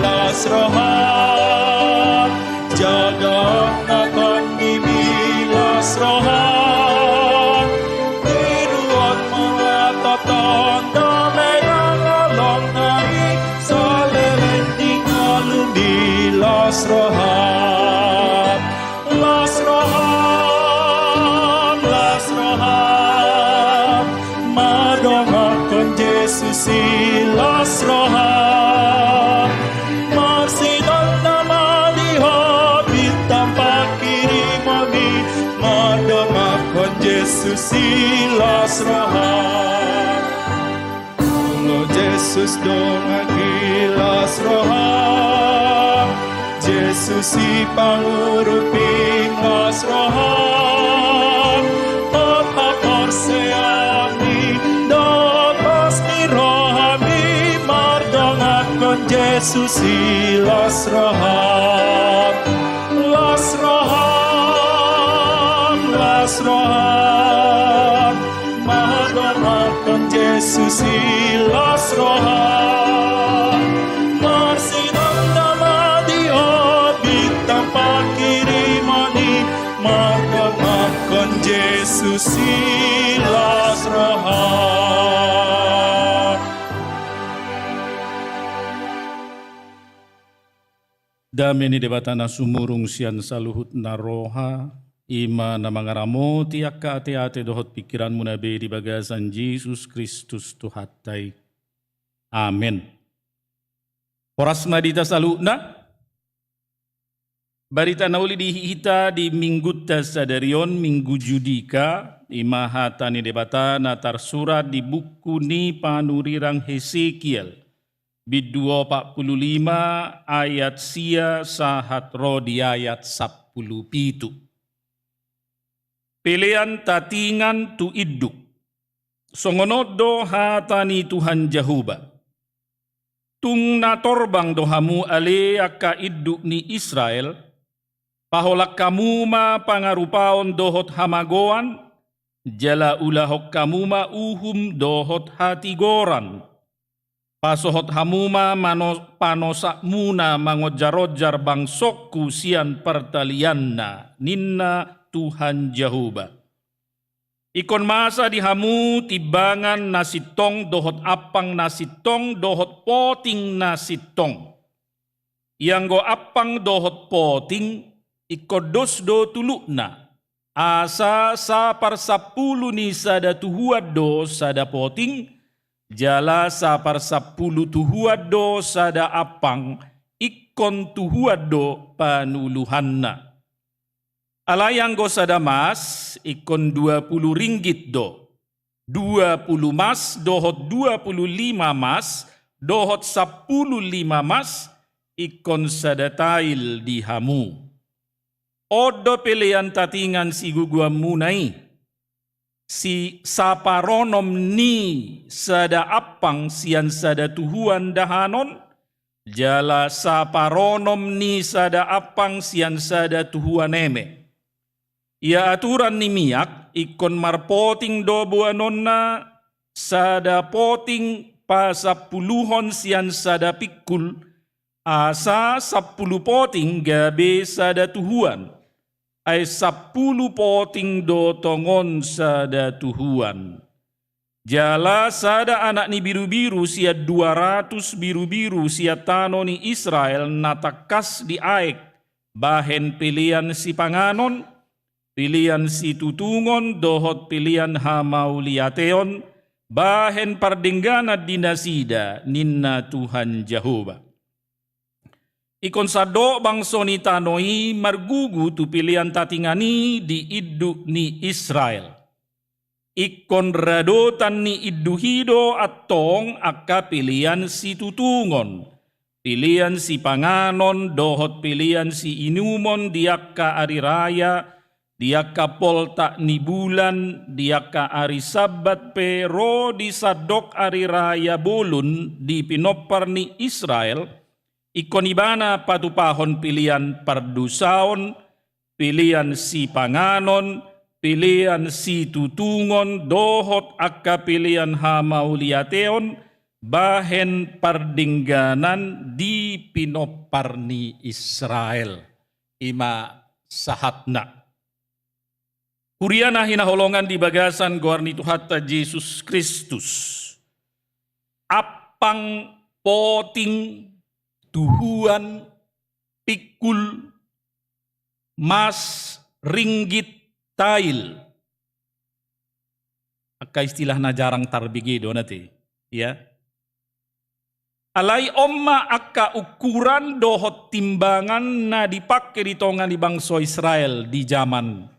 las roham. Jagaon na tondimi, las roham. Tiruon mangkatahon dame nang holong na i saleleng di ngolumi, las roham. Las roham, las roham, mardongankon Jesus i, las roham. Marsinonda ma di ho bintang panghirimon i, mardongankon Jesus i, las roham. Molo Jesus donganmi, las roham. Jesus i pangurupim, las roham. Hot haporseaon i dohot pos ni roham i, mardongankon Jesus i, las roham. Las roham, las roham, mardongankon Jesus i, las roham. Marsinonda ma di ho bintang panghirimon i, mardongankon Jesus i, las roham. Dame ni Debata na sumurung sian saluhut na roha, i ma na mangaramoti angka ateate dohot pingkiranmuna be di bagasan Jesus Kristus Tuhanta i. Amen. Horas ma di hita saluhutna. Barita na uli di hita di Minggunta sadari on, Minggu Judika, i ma hata ni Debata na tarsurat di buku ni panurirang Hesekiel, bindu opat pulu lima, ayat sia sahat ro di ayat sampulu pitu. Pelean tatingan tu induk. Songon on do hata ni Tuhan Jahowa: Tung na torbang do hamu ale angka induk ni Israel, Paholang hamu ma pangarupaon dohot hamagoan, jala ulahon hamu ma uhum dohot hatigoran. Pasohot hamu ma mano-, panosakmuna mangonjar-onjar bangsongku sian partalianna, ninna Tuhan Jahowa. Ingkon masa di hamu timbangan na sintong dohot ampang na sintong dohot poting na sintong. Ianggo ampang dohot poting, ingkon dos do tulukna. Asa saparsampulu ni sada tuhuan do sada poting, jala saparsampulu tuhuan do sada ampang, ingkon tuhuan do panuluhanna. Alai anggo sada mas, ingkon dua pulu ringgit do. Dua pulu mas dohot dua pulu lima mas dohot sampulu lima mas, ingkon sada tail di hamu. On do pelean tatingan sigogoanmuna i. Si saparonom ni sada ampang sian sada tuhuan dahanon, jala saparonom ni sada ampang sian sada tuhuan eme. Ia aturan ni miak, ingkon marpoting do boanonna, sada poting pasampuluhon sian sada pingkul, asa sampulu poting gabe sada tuhuan, ai sampulu poting do tongon sada tuhuan. Jala sada anak ni birubiru sian dua ratus birubiru sian tano ni Israel na tangkas diaek, bahen pelean sipanganon, pelean situtungon dohot pelean hamauliateon, bahen pardengganan di nasida, ninna Tuhan Jahowa. Ingkon sandok bangso ni tano i margugu tu pelean tatingan i di induk ni Israel. Ingkon radotan ni induk i do antong angka pelean situtungon, pelean sipanganon dohot pelean siinumon di angka ari raya, di angka poltak ni bulan, di angka ari Sabbat pe ro di sandok ari raya bolon di pinompar ni Israel, ingkon ibana patupahon pelean pardosaon, pelean sipanganon, pelean situtungon, dohot angka pelean hamauliateon, bahen pardengganan di pinompar ni Israel. I ma sahatna. Huria na hinaholongan di bagasan goar ni Tuhanta Jesus Kristus. Ampang, poting, tuhuan, pingkul, mas, ringgit, tail. Angka istilah na jarang tarbege do na te, ya. Alai on ma angka ukuran dohot timbangan na dipake di tonga ni bangso Israel di jaman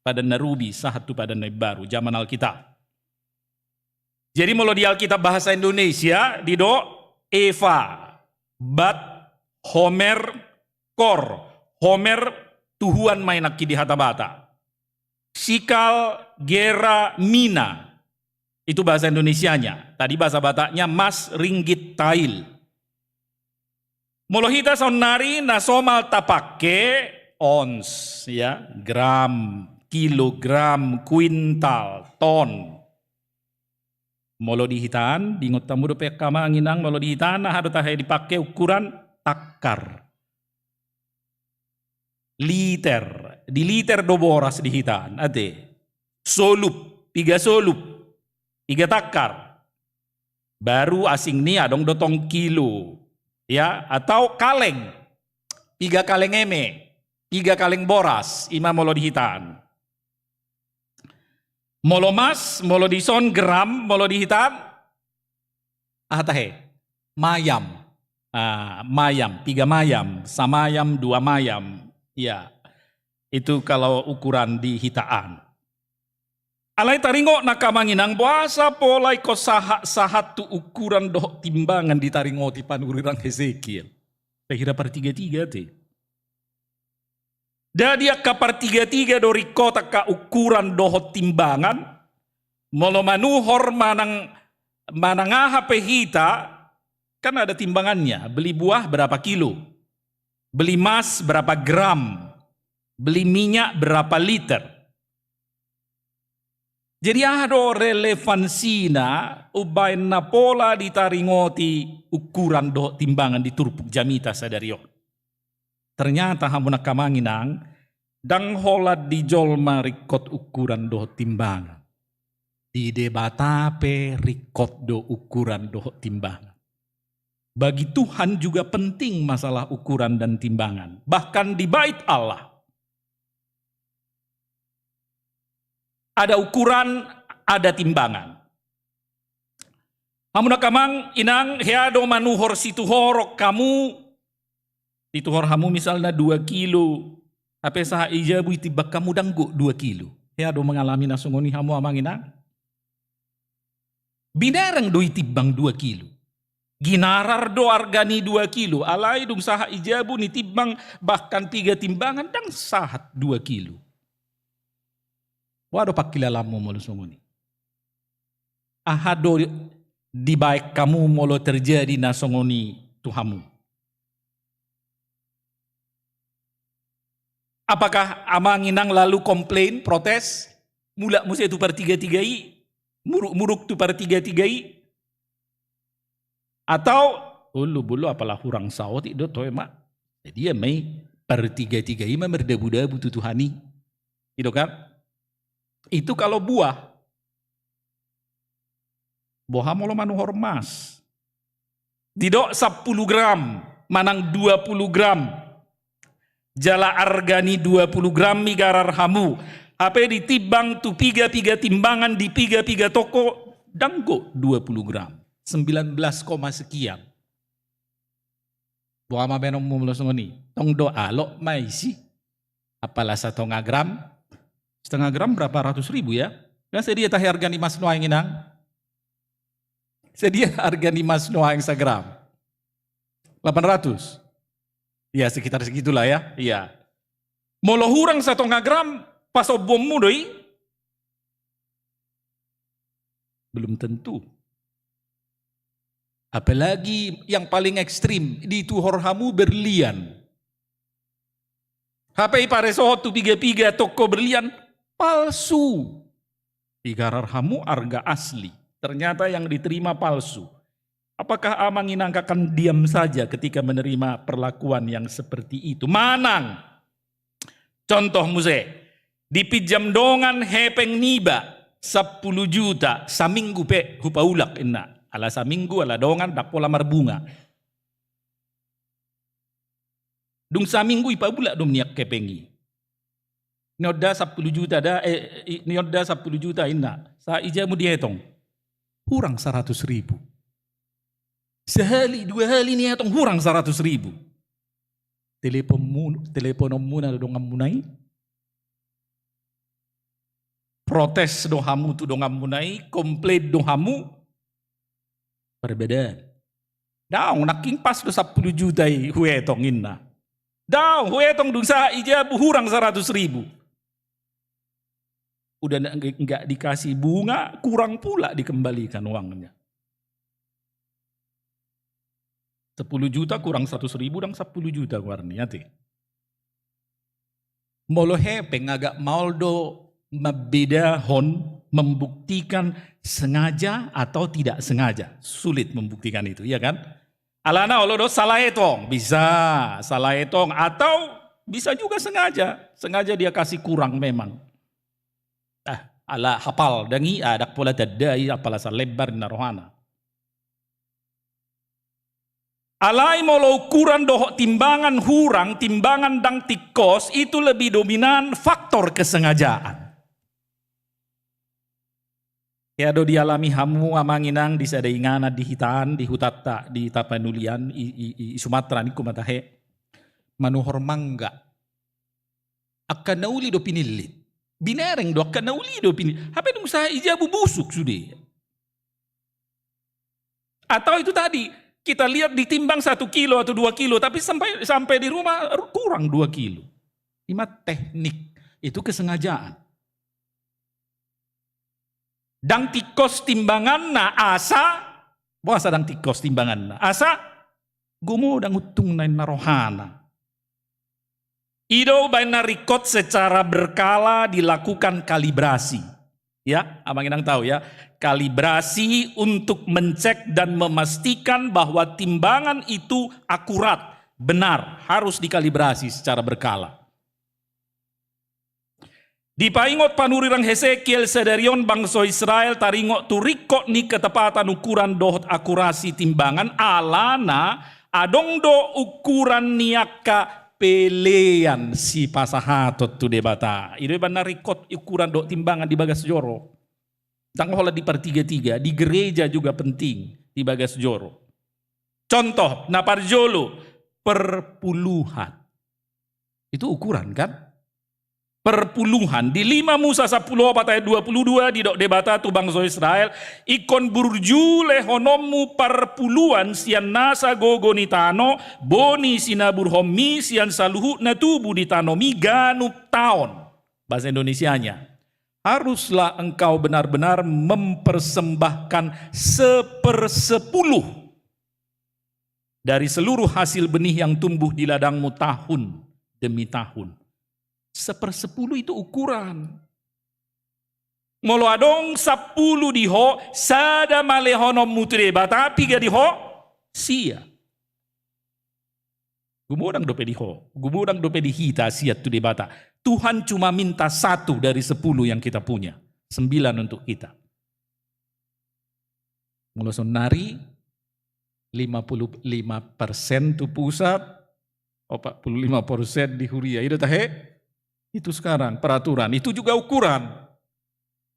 Padan na Rubi sahat tu Padan na Imbaru, jaman Alkitab. Jadi molo di Alkitab bahasa Indonesia didok efa, bat, homer, kor. Homer tuhuan ma i nangkin di hata Batak. Sikal, gera, mina. Itu bahasa Indonesianya. Tadi bahasa Bataknya mas, ringgit, tail. Molo hita saonnari na somal tapake ons, ya, gram, kilogram, kuintal, ton. Molo di hitaan, diingot hamu dope angka amang inang, molo di hitaan aha do tahe dipake ukuran? Tangkar. Liter, di liter do boras di hitaan, ate. Solup, piga solup, piga tangkar. Baru asing ni adong do tong kilo. Ya, atau kaleng. Piga kaleng eme, piga kaleng boras, i ma molo di hitaan. Molo mas, molo dison gram, molo di hitaan, aha tahe? Mayam. Ah, mayam, piga mayam, samayam, dua mayam. Ya, itu kalau ukuran di hitaan. Alai taringot nangkin amang inang, boasa pola ingkon sahat-sahat tu ukuran dohot timbangan ditaringoti panurirang Hesekiel? Sahira partiga-tiga te. Dadi angka partiga-tiga do ringkot angka ukuran dohot timbangan, molo manuhor manang, manang aha pe hita, kan ada timbangannya, beli buah berapa kilo, beli mas berapa gram, Beli minyak berapa liter? Jadi aha do relevansina umbaen na pola ditaringoti ukuran dohot timbangan di turpuk jamita sadari on? Ternyata hamu nangkin amang inang, ndang holan di jolma ringkot ukuran dohot timbangan. Di Debata pe ringkot do ukuran dohot timbangan. Bagi Tuhan juga penting masalah ukuran dan timbangan. Bahkan di Bait Allah ada ukuran, ada timbangan. Hamu nangkin amang inang, hea do manuhor situhorok hamu, dituhor hamu misalna dua kilo, hape sahat i jabu ditimbang hamu ndang gok dua kilo. Hea do mangalami na songon i hamu amang inang? Binereng do ditimbang dua kilo. Ginarar do arga ni dua kilo, alai dung sahat i jabu ditimbang bahkan piga timbangan ndang sahat dua kilo. Boha do pangkilalaanmu molo songon i? Aha do dibaen hamu molo terjadi na songon i tu hamu? Apakah amang inang lalu komplain, protes, mulak muse tu partigatiga i, muruk-muruk tu partigatiga i? Atau, olo, molo apala hurang saotik do toe ma, jadi ia ma i, partigatiga i ma mardabu-dabu tu Tuhan i. I do kan? Itu kalau buah. Boha molo manuhor mas? Didok sampulu gram manang dua pulu gram. Jala arga ni dua pulu gram i garar hamu, hape ditimbang tu piga-piga timbangan di piga-piga toko, ndang gok dua pulu gram, sembilan belas koma sekian. Boha ma baenonmu molo songon i? Tong do alok ma isi. Apala satonga gram, setengah gram berapa ratus ribu ya? Kan sadia tahe arga ni mas nuaeng inang? Sadia arga ni mas nuaeng sagram? Delapan ratus. Ya, sekitar segitulah ya. Iya. Molo hurang satonga gram, pasombuonmu do i? Belum tentu. Apalagi yang paling ekstrim, dituhor hamu berlian. Hape iparesohon tu piga-piga toko berlian, palsu. Igarar hamu arga asli. Ternyata yang diterima palsu. Apakah amang inang akan diam saja ketika menerima perlakuan yang seperti itu? Manang, contoh muse, dipinjam dongan hepeng niba sampulu juta, saminggu pe hupaulak inna. Ala saminggu, ala dongan, ndang pola marbunga. Dung saminggu ipaulak do nian hepeng i. Nion da sampulu juta da, eh, i-, nion da sampulu juta inna. Sahat i jabu dietong. Hurang saratus ribu. Sahali, dua hali nietong hurang saratus ribu. Teleponmu, telepononmuna do donganmuna i. Protes do hamu tu donganmuna i, komplain do hamu. Parbadaan. Daong, nangkin pas do sampulu juta i huetong inna. Daong, huetong dung sahat i jabu hurang saratus ribu. Udah nggak, nggak dikasih bunga, kurang pula dikembalikan uangnya. Sepuluh juta kurang seratus ribu, ndang sepuluh juta goarna, ate. Molo hepeng agak maol do mambedahon, membuktikan sengaja atau tidak sengaja. Sulit membuktikan itu, iya kan? Alana olo do salah etong, bisa salah etong, atau bisa juga sengaja. Sengaja dia kasih kurang memang. Ah, ala hapal ndang i, ah, ndang pola tanda i, apala salebar na rohana. Alai molo ukuran dohot timbangan hurang, timbangan ndang tingkos, itu lebih dominan faktor kesengajaan. Ia do dialami hamu amang inang di sada inganan di hitaan, di hutanta, di Tapanulian, i, i, i, i Sumatera ningku ma tahe. Manuhor mangga. Angka na uli do pinillit. Binereng do angka na uli do pinillit. Hape dung sahat i jabu busuk sude. Atau itu tadi, kita lihat ditimbang satu kilo atau dua kilo, tapi sampai, sampai di rumah kurang dua kilo. Ima teknik, itu kesengajaan. Ndang tingkos timbanganna asa, boasa ndang tingkos timbanganna? Asa, gomo ndang untungna inna rohana. I do baen na ringkot secara berkala dilakukan kalibrasi. Ya, amang inang tahu ya. Kalibrasi untuk mencek dan memastikan bahwa timbangan itu akurat, benar, harus dikalibrasi secara berkala. Dipaingot panurirang Hesekiel sadari on bangso Israel taringot tu ringkot ni ketepatan ukuran dohot akurasi timbangan, alana adong do ukuran ni angka pelean sipasahaton tu Debata. I do baen na ringkot ukuran dohot timbangan di bagas joro. Ndang holan di partiga-tiga, di gereja juga penting di bagas joro. Contoh, na parjolo, perpuluhan. Itu ukuran, kan? Perpuluhan. Di lima Musa sampulu opat ayat dua pulu dua, didok Debata tu bangso Israel, ingkon burju lehononmu parpuluan sian nasa gogo ni tano, boni sinaburhonmi sian saluhutna tubu di tanomi ganup taon. Bahasa Indonesianya, haruslah engkau benar-benar mempersembahkan sepersepuluh dari seluruh hasil benih yang tumbuh di ladangmu tahun demi tahun. Sepersepuluh itu ukuran. Molo adong sampulu di ho, sada ma lehononmu tu Debata, piga di ho? Sia. Gumodang dope di ho, gumodang dope di hita sian tu Debata. Tuhan cuma minta satu dari sepuluh yang kita punya. Sembilan untuk kita. Molo saonari, lima puluh lima persen tu pusat, empat puluh lima persen di huria. I do tahe? Itu sekarang peraturan. Itu juga ukuran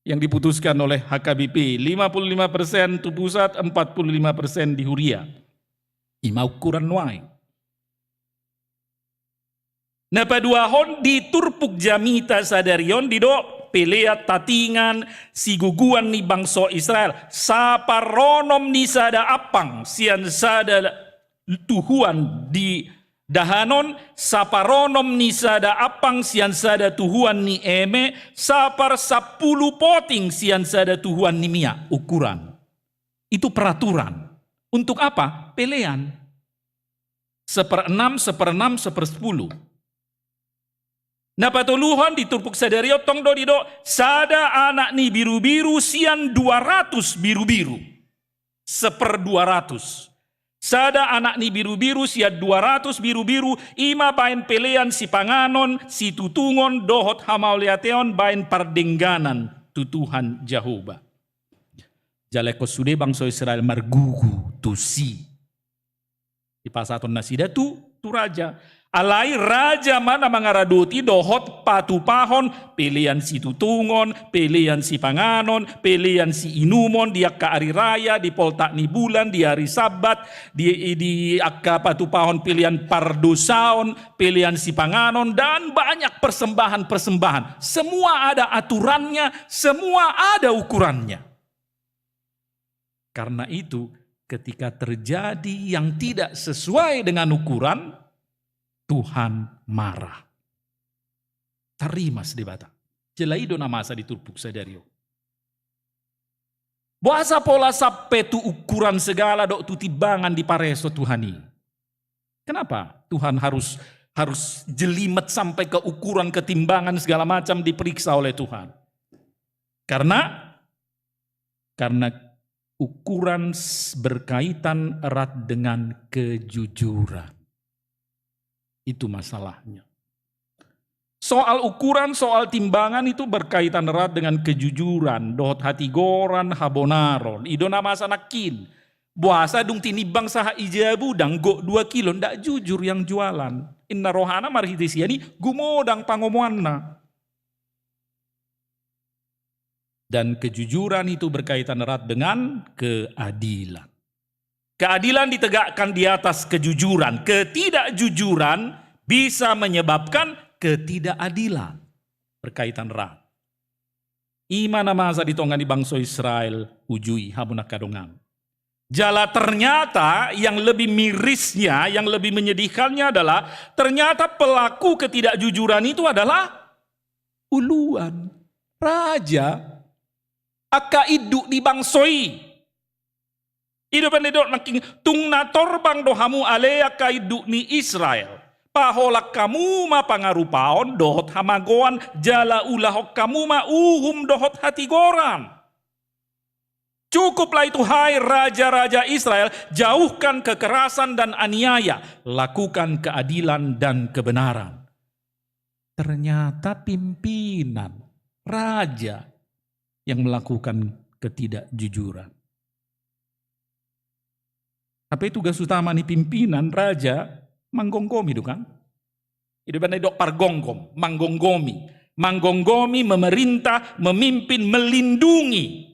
yang diputuskan oleh H K B P. Lima puluh lima persen tu pusat, empat puluh lima persen di huria. I ma ukuran nuaeng. Na paduahon, di turpuk jamita sadari on didok pelean tatingan sigogoan ni bangso Israel, saparonom ni sada ampang sian sada tuhuan di dahanon, saparonom ni sada ampang sian sada tuhuan ni eme, saparsampulu poting sian sada tuhuan ni miak. Ukuran. Itu peraturan. Untuk apa? Pelean. Seperenam, seperenam, sepersepuluh. Na patoluhon, di turpuk sadari on tong do didok sada anak ni birubiru sian dua ratus birubiru. Seperdua ratus. Sada anak ni birubiru sian dua ratus birubiru, i ma baen pelean sipanganon, situtungon, dohot hamauliateon baen pardengganan tu Tuhan Jahowa. Jala ingkon sude bangso Israel margugu tusi. Dipasahaton nasida tu, tu raja. Alai raja ma na mangaradoti dohot patupahon pelean situtungon, pelean sipanganon, pelean siinumon di angka ari raya, di poltak ni bulan, di ari Sabat, di, di angka patupahon pelean pardosaon, pelean sipanganon, dan banyak persembahan-persembahan. Semua ada aturannya, semua ada ukurannya. Karena itu, ketika terjadi yang tidak sesuai dengan ukuran, Tuhan marah. Tarimas Debata. Jala i do na masa di turpuk sadari on. Boasa pola sampe tu ukuran segala dohot tu timbangan dipareso Tuhan i? Kenapa Tuhan harus, harus jelimet sampai ke ukuran, ketimbangan, segala macam diperiksa oleh Tuhan? Karena, karena ukuran s-, berkaitan erat dengan kejujuran. Itu masalahnya. Soal ukuran, soal timbangan itu berkaitan erat dengan kejujuran, dohot hatigoran, habonaron. I do na masa nangkin. Boasa dung tinimbang sahat i jabu, ndang gok dua kilo, ndak jujur yang jualan. Inna rohana marhite sian i gumodang pangomoanna. Dan kejujuran itu berkaitan erat dengan keadilan. Keadilan ditegakkan di atas kejujuran. Ketidakjujuran bisa menyebabkan ketidakadilan. Berkaitan erat. I ma na masa di tonga ni bangso Israel, uju i, hamu angka dongan. Jala ternyata yang lebih mirisnya, yang lebih menyedihkannya adalah ternyata pelaku ketidakjujuran itu adalah uluan, raja, angka induk ni bangso i. I do baen didok nangkin, tung na torbang do hamu ale angka induk ni Israel. Paholang hamu ma pangarupaon dohot hamagoan, jala ulahon hamu ma uhum dohot hatigoran. Cukuplah itu, hai raja-raja Israel, jauhkan kekerasan dan aniaya, lakukan keadilan dan kebenaran. Ternyata pimpinan, raja yang melakukan ketidakjujuran. Apa itu tugas utama ni pimpinan, raja? Manggomgomi do kan? Ido baen didok pargonggom, manggomgomi. Manggomgomi, memerintah, memimpin, melindungi.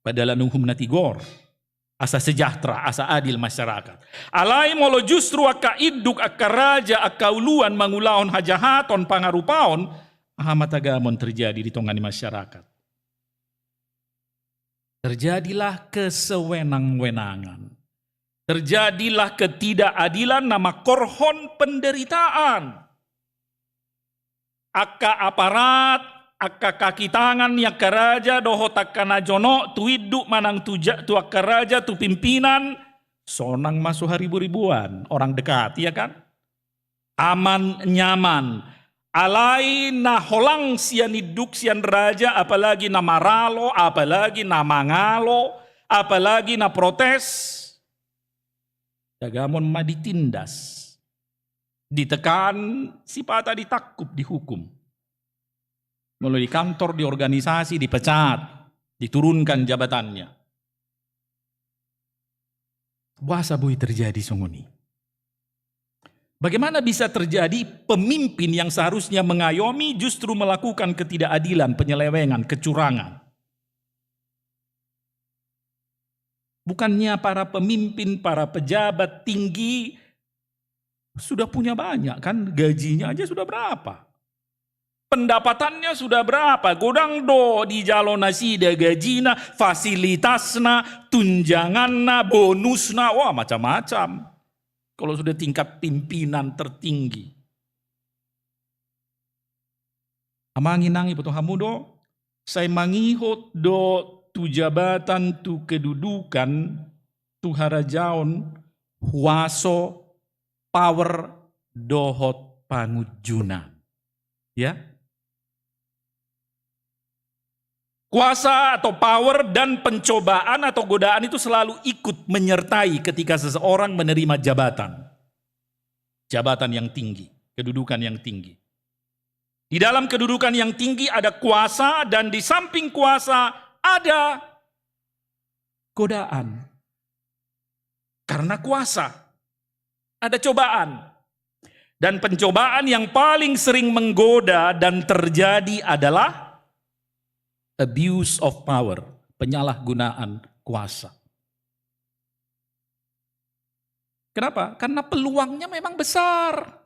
Padahal uhum na tigor, asa sejahtera, asa adil masyarakat. Alai molo justru angka induk, angka raja, angka uluan mangulahon hajahaton, pangarupaon, aha ma tagamon terjadi di tonga ni masyarakat? Terjadilah kesewenang-wenangan. Terjadilah ketidakadilan na mangkorhon penderitaan. Angka aparat, angka kaki tangan ni angka raja dohot angka na jonok tu induk manang tu ja-, tu angka raja, tu pimpinan, sonang ma so haribu-ribuan orang dekat, iya kan? Aman, nyaman. Alai na holang sian induk, sian raja, apalagi na maralo, apalagi na mangalo, apalagi na protes, tagamon ma ditindas, ditekan, sipata ditangkup, dihukum. Molo di kantor, di organisasi, dipecat, diturunkan jabatannya. Boasa boi terjadi songon i? Bagaimana bisa terjadi pemimpin yang seharusnya mengayomi justru melakukan ketidakadilan, penyelewengan, kecurangan? Bukannya para pemimpin, para pejabat tinggi sudah punya banyak kan, gajinya aja sudah berapa? Pendapatannya sudah berapa? Godang do dijalo nasida gajina, fasilitasna, tunjanganna, bonusna, wah, macam-macam. Kalau sudah tingkat pimpinan tertinggi. Amang inang, iboto hamu do, sai mangihut do tu jabatan, tu kedudukan, tu harajaon, huaso, power, dohot pangunjunan. Ya. Kuasa atau power dan pencobaan atau godaan itu selalu ikut menyertai ketika seseorang menerima jabatan. Jabatan yang tinggi, kedudukan yang tinggi. Di dalam kedudukan yang tinggi ada kuasa, dan di samping kuasa ada godaan. Karena kuasa, ada cobaan. Dan pencobaan yang paling sering menggoda dan terjadi adalah abuse of power, penyalahgunaan kuasa. Kenapa? Karena peluangnya memang besar.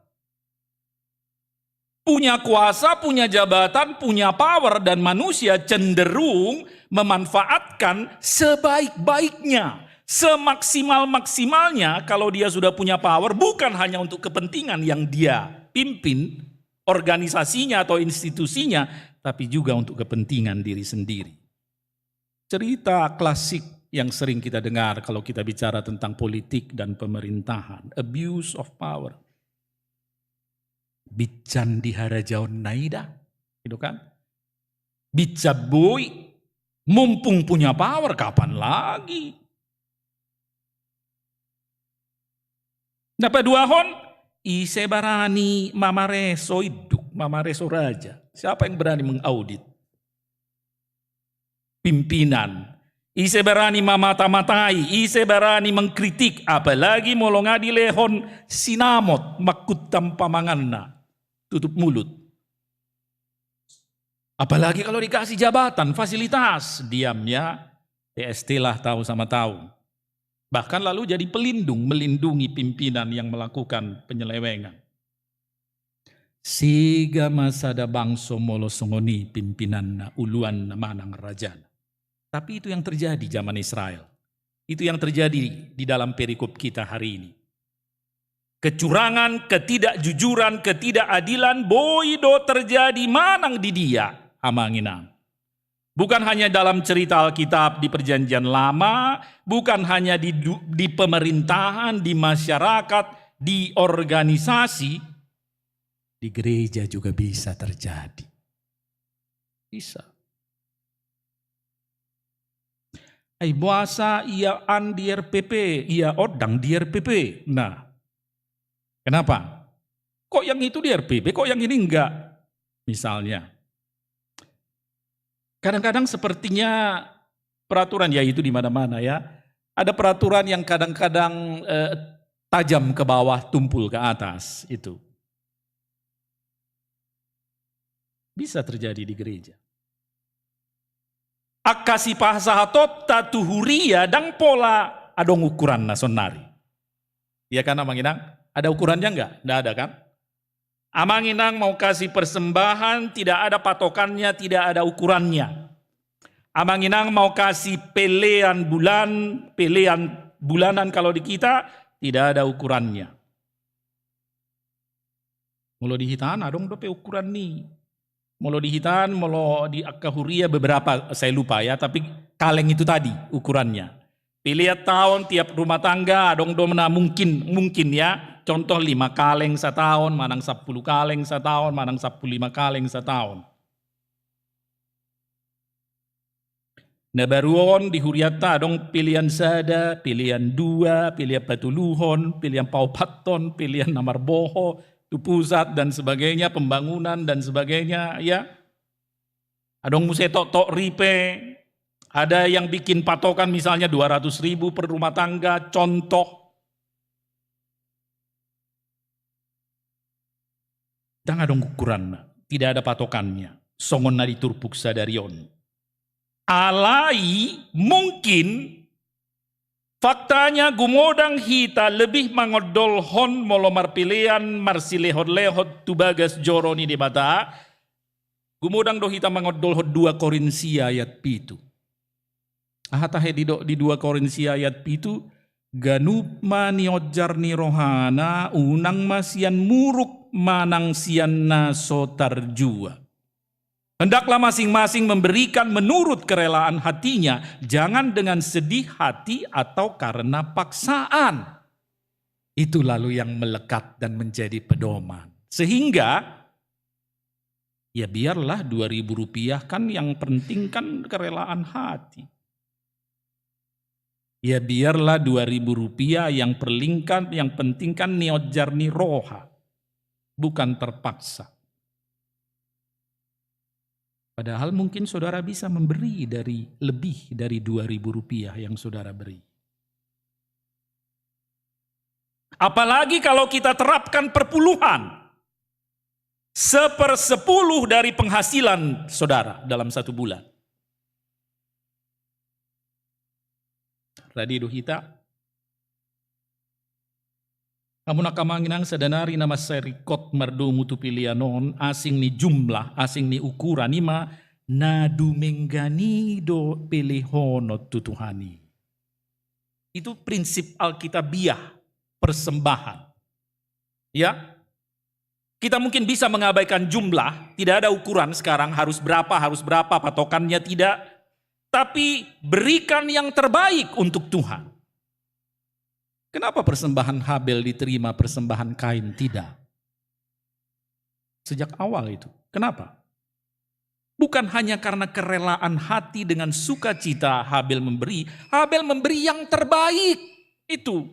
Punya kuasa, punya jabatan, punya power, dan manusia cenderung memanfaatkan sebaik-baiknya, semaksimal-maksimalnya kalau dia sudah punya power, bukan hanya untuk kepentingan yang dia pimpin, organisasinya atau institusinya, tapi juga untuk kepentingan diri sendiri. Cerita klasik yang sering kita dengar kalau kita bicara tentang politik dan pemerintahan, abuse of power. Binsan di harajaonna i da, gitu kan? Binsan boi, mumpung punya power, kapan lagi? Na paduahon, ise barani mamareso induk, mamareso raja? Siapa yang berani mengaudit pimpinan? Ise barani mamata-matai, ise barani mengkritik, apalagi molo nga dilehon sinamot mangkutang pamanganna, tutup mulut. Apalagi kalau dikasih jabatan, fasilitas, diam ya, P S T lah tahu sama tahu. Bahkan lalu jadi pelindung, melindungi pimpinan yang melakukan penyelewengan. Sega ma sada bangso molo songon i pimpinanna, uluanna manang rajana. Tapi itu yang terjadi zaman Israel. Itu yang terjadi di dalam perikop kita hari ini. Kecurangan, ketidakjujuran, ketidakadilan boi do terjadi manang di dia, amang inang. Bukan hanya dalam cerita Alkitab di Perjanjian Lama, bukan hanya di du-, di pemerintahan, di masyarakat, di organisasi, di gereja juga bisa terjadi. Bisa. Ai boasa ia an di R P P, ia on ndang di R P P. Nah, kenapa? Kok yang itu di R P P, kok yang ini enggak? Misalnya. Kadang-kadang sepertinya peraturan, ya, itu di mana-mana, ya. Ada peraturan yang kadang-kadang, eh, tajam ke bawah, tumpul ke atas, itu. Bisa terjadi di gereja. Angka sipasahatonta tu huria ndang pola adong ukuranna saonari. Iya kan, Amang Inang? Ada ukurannya enggak? Nggak ada kan? Amang Inang mau kasih persembahan, tidak ada patokannya, tidak ada ukurannya. Amang Inang mau kasih pelean bulan, pelean bulanan kalau di kita, tidak ada ukurannya. Molo di hita an adong dope ukuran ni. Molo di hita an, molo di angka huria beberapa, saya lupa ya, tapi kaleng itu tadi ukurannya. Pelean taon tiap rumah tangga adong do na mungkin, mungkin ya. Contoh lima kaleng sataon, manang sampulu kaleng sataon, manang sampulu lima kaleng sataon. Na baru on di hurianta adong pelean sada, pelean dua, pelean patoluhon, pelean paopathon, pelean na marboho tu pusat dan sebagainya, pembangunan dan sebagainya, ya. Adong muse toktok ripe, ada yang bikin patokan misalnya dua ratus ribu per rumah tangga, contoh. Ndang adong ukuranna, tidak ada patokannya. Songon na di turpuk sadari on. Alai mungkin faktanya gumodang hita lebih mangondolhon molo marpelean marsilehonlehon tu bagas joro ni Debata, gumodang do hita mangondolhon dua Korinsia ayat pitu. Aha tahe didok di dua Korinsia ayat pitu? Ganup ma nionjar ni rohana, unang ma sian muruk manang sian na so tarjua. Hendaklah masing-masing memberikan menurut kerelaan hatinya, jangan dengan sedih hati atau karena paksaan. Itu lalu yang melekat dan menjadi pedoman. Sehingga, ya biarlah dua ribu rupiah kan, yang penting kan kerelaan hati. Ya biarlah dua ribu rupiah, yang perlingkan, yang penting kan nionjar ni roha. Bukan terpaksa. Padahal mungkin saudara bisa memberi dari, lebih dari dua ribu rupiah yang saudara beri. Apalagi kalau kita terapkan perpuluhan. Sepersepuluh dari penghasilan saudara dalam satu bulan. Rade do hita. Hamu angka amang inang, sada nari na mansai ringkot mardomu tu pelean on, asing ni jumlah, asing ni ukuran, i ma na dumenggan i do pelehonon tu Tuhan i. Itu prinsip Alkitabiah persembahan. Ya. Kita mungkin bisa mengabaikan jumlah, tidak ada ukuran sekarang harus berapa, harus berapa patokannya, tidak. Tapi berikan yang terbaik untuk Tuhan. Kenapa persembahan Habel diterima, persembahan Kain tidak? Sejak awal itu. Kenapa? Bukan hanya karena kerelaan hati dengan sukacita Habel memberi. Habel memberi yang terbaik. Itu.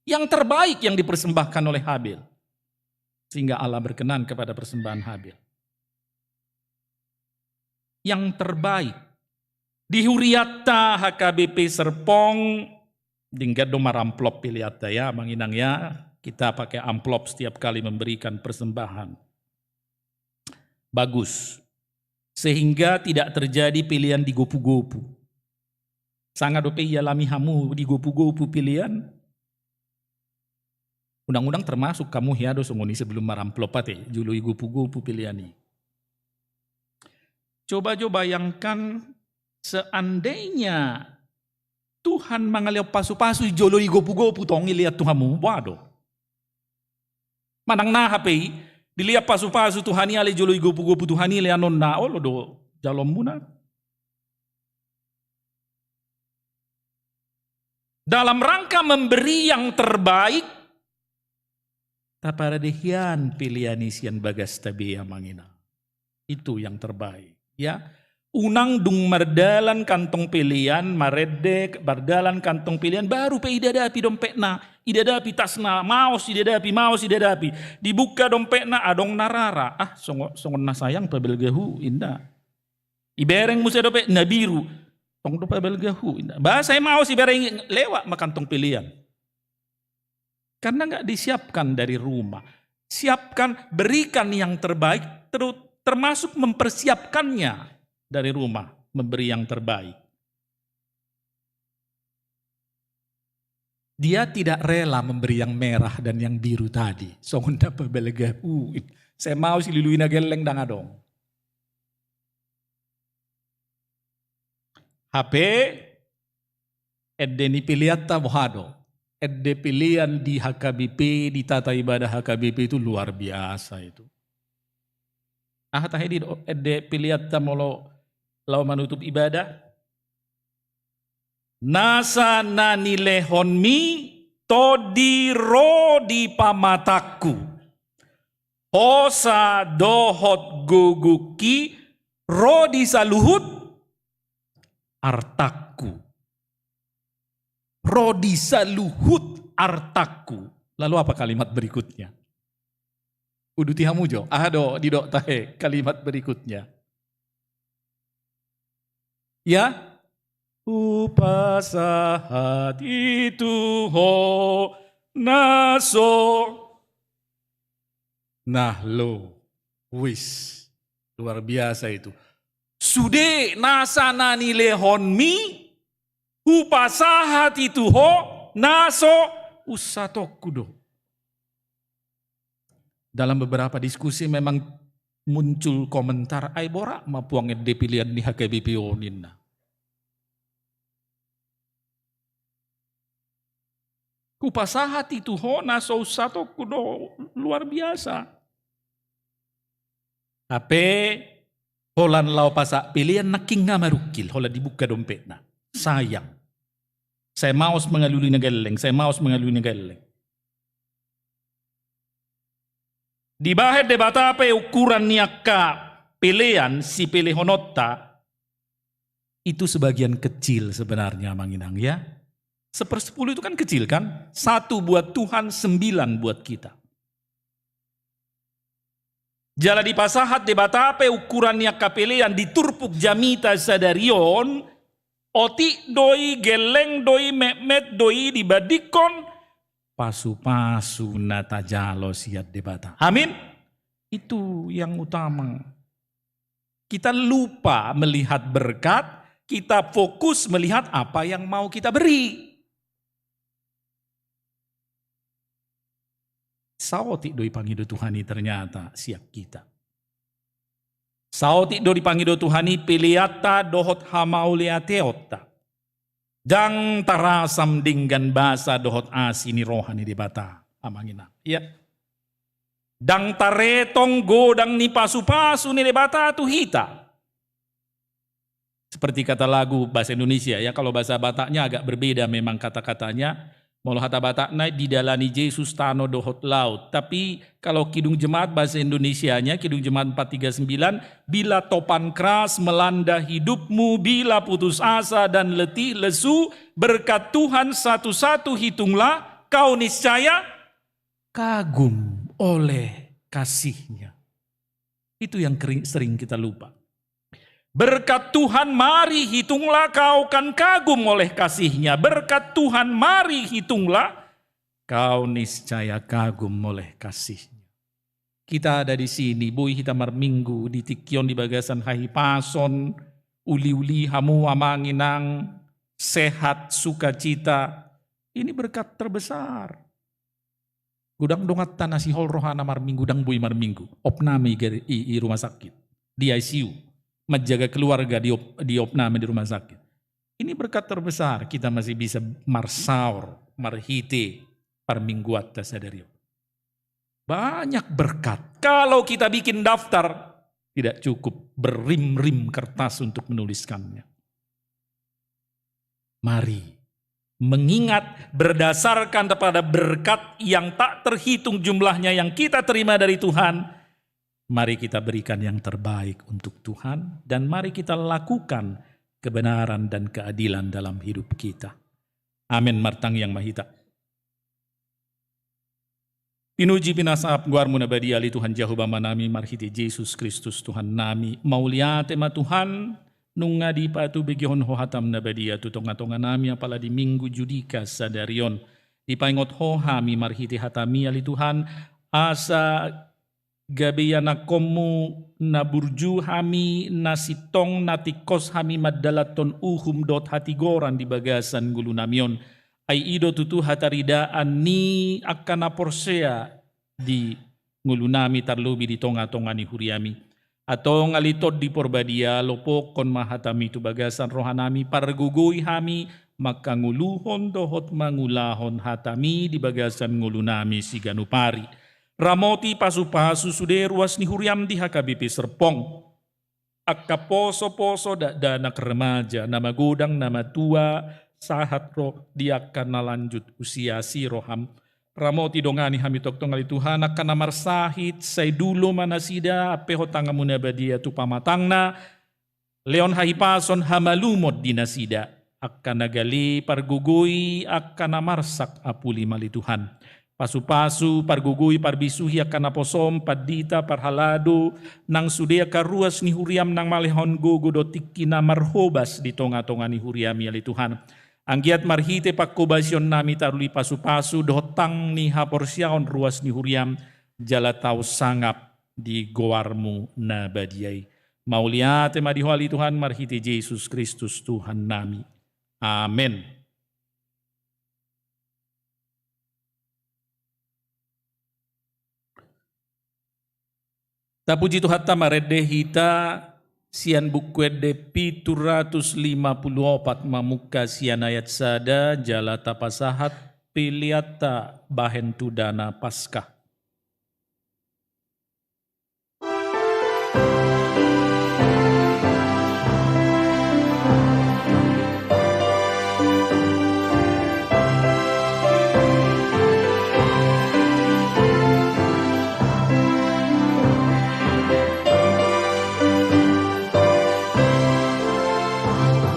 Yang terbaik yang dipersembahkan oleh Habel. Sehingga Allah berkenan kepada persembahan Habel. Yang terbaik. Di hurianta H K B P Serpong, denggan do maramplop peleanta ya, amang inang ya. Kita pakai amplop setiap kali memberikan persembahan. Bagus. Sehingga tidak terjadi pelean digopu-gopu. Sanga dope ialami hamu digopu-gopu pelean. Unang-unang termasuk hamu hea do songon i, sebelum maramplop ate, jolo igopu-gopu pelean i. Coba jo bayangkan, seandainya Tuhan mangalehon pasu-pasu jolo igopu-gopu tong i, lean tu hamu, boha do? Manang na hape i, dilehon pasu-pasu Tuhan i alai jolo igopu-gopu Tuhan i leanonna, olo do jalonmuna? Dalam rangka memberi yang terbaik, taparade hian pelean i sian bagasta be, Amang Inang. Itu yang terbaik, ya. Unang dung mardalan kantong pelean, marende, mardalan kantong pelean, baru pe idadapi dompetna, idadapi tasna, maos idadapi, maos idadapi. Dibuka dompetna, adong na rara. Ah, songo-, songon na sayang pabalgahu, inda. Ibereng muse dope na biru. Tong do pabalgahu, inda. Ba sai maos ibereng, lewat ma kantong pelean. Karena nggak disiapkan dari rumah. Siapkan, berikan yang terbaik, teru-, termasuk mempersiapkannya dari rumah, memberi yang terbaik. Dia tidak rela memberi yang merah dan yang biru tadi. Songon na pabalgahu. Sai maos ilului na gelleng, ndang adong. Hape, ende ni peleanta boha do? Ende pelean di H K B P, di tata ibadah H K B P itu luar biasa itu. Aha tahe didok ende peleanta molo laho manutup ibadah? Nasa na nilehonmi tondi ro di pamatangku. Hosa dohot gogongki ro di saluhut artangku. Ro di saluhut artangku. Lalu apa kalimat berikutnya? Uduti hamu jo, aha do didok tahe kalimat berikutnya? Ya? Hupasahat i tu Ho na so. Nah lo, wis, luar biasa itu. Sude nasa na nilehonmi, hupasahat i tu Ho na so unsatongku do. Dalam beberapa diskusi memang muncul komentar, ai borat ma puang ende pelean ni H K B P on, ninna. Hupasahat i tu Ho na so unsatongku do, luar biasa. Hape holan laho pasahat pelean nangkin nga marungkil, holan dibuka dompetna. Sayang. Sai maos mangalului na gelleng, sai maos mangalului na gelleng. Dibahen Debata pe ukuran ni angka pelean sipelehononta, itu sebagian kecil sebenarnya, Amang Inang, ya. Sepersepuluh itu kan kecil, kan? Satu buat Tuhan, sembilan buat kita. Jala dipasahat Debata pe ukuran ni angka pelean di turpuk jamita sadari on, otik do i, gelleng do i, metmet do i dibandingkon pasupasu na tajalo sian Debata. Amin. Itu yang utama. Kita lupa melihat berkat, kita fokus melihat apa yang mau kita beri. Saotik do dipangido Tuhan i ternyata sian hita. Saotik do dipangido Tuhan i peleanta dohot hamauliateonta. Ndang tarasam denggan basa dohot asi ni roha ni Debata, Amang Inang. Iya. Ndang taretong godang ni pasupasu ni Debata tu hita. Seperti kata lagu bahasa Indonesia, ya, kalau bahasa Bataknya agak berbeda memang kata-katanya. Molo hata Batakna, didalani Jesus tano dohot laut. Tapi kalau Kidung Jemaat bahasa Indonesianya, Kidung Jemaat empat tiga sembilan, bila topan keras melanda hidupmu, bila putus asa dan letih lesu, berkat Tuhan satu-satu hitunglah, kau niscaya kagum oleh kasih-Nya. Itu yang kering, sering kita lupa. Berkat Tuhan mari hitunglah, kau kan kagum oleh kasih-Nya. Berkat Tuhan mari hitunglah, kau niscaya kagum oleh kasih-Nya. Kita ada di sini, boi hita marminggu di tingki on di bagasan hahipason, uli-uli hamu Amang Inang, sehat, sukacita. Ini berkat terbesar. Godang donganta na sihol rohana marminggu, ndang boi marminggu. Opname i, i, i rumah sakit. Di I C U. Menjaga keluarga di op-, di opname di rumah sakit. Ini berkat terbesar, kita masih bisa marsaor, marhite parmingguanta sadari on. Banyak berkat. Kalau kita bikin daftar, tidak cukup berim-rim kertas untuk menuliskannya. Mari, mengingat berdasarkan pada berkat yang tak terhitung jumlahnya yang kita terima dari Tuhan, mari kita berikan yang terbaik untuk Tuhan dan mari kita lakukan kebenaran dan keadilan dalam hidup kita. Amen. Martangiang ma hita. Pinuji pinasap goarmu na badia ale Tuhan Jahowa Amanami marhite Jesus Kristus Tuhannami. Mauliate ma Tuhan, nunga dipatubegehon Ho hatam na badia tu tongatonganami apala di Minggu Judika sadari on. Dipaingot Ho hami marhite hatami ale Tuhan, asa gabe ianakkonmu na burju hami, na sintong, na tingkos hami mandalanhon uhum dohot hatigoran di bagasan ngolunami on. Ai i do tutu hataridaan ni angka na porsea di ngolunami tarlobi di tongatonga ni huriami. Antong ale Tondi Porbadia, lopokkon ma hatami tu bagasan rohanami, pargogoi hami, mangkangoluhon dohot mangulahon hatami di bagasan ngolunami siganup ari. Ramoti pasupasu sude ruas ni huriam di H K B P Serpong. Angka posoposo, dakdanak, remaja, na magodang, na matua, sahat ro di angka na lanjut usia, asi roham. Ramoti, dongani hami tongtong ale Tuhan, angka na marsahit, sai dulo ma nasida, ampehon tanganmu na badia tu pamatangna, lehon hahipason, hamalumon di nasida. Angka na gale pargogoi, angka na marsak apuli ma ale Tuhan. Pasupasu, pargogoi, parbisuhi angka naposom, pandita, parhalado, nang sude angka ruas ni huriam nang mangalehon gogo dohot tingki na marhobas di tongatonga ni huriami ale Tuhan. Anggiat marhite pangkobasionnami taruli pasupasu dohot tang ni haporseaon ruas ni huriam, jala tau sangap di goarmu na badia i. Mauliate ma di Ho ale Tuhan marhite Jesus Kristus Tuhannami. Amen. Tapuji Tuhanta, marende hita sian Buku Ende pitu ratus lima pulu opat, mamungka sian ayat sada jala tapasahat peleanta bahen tu dana Paskah.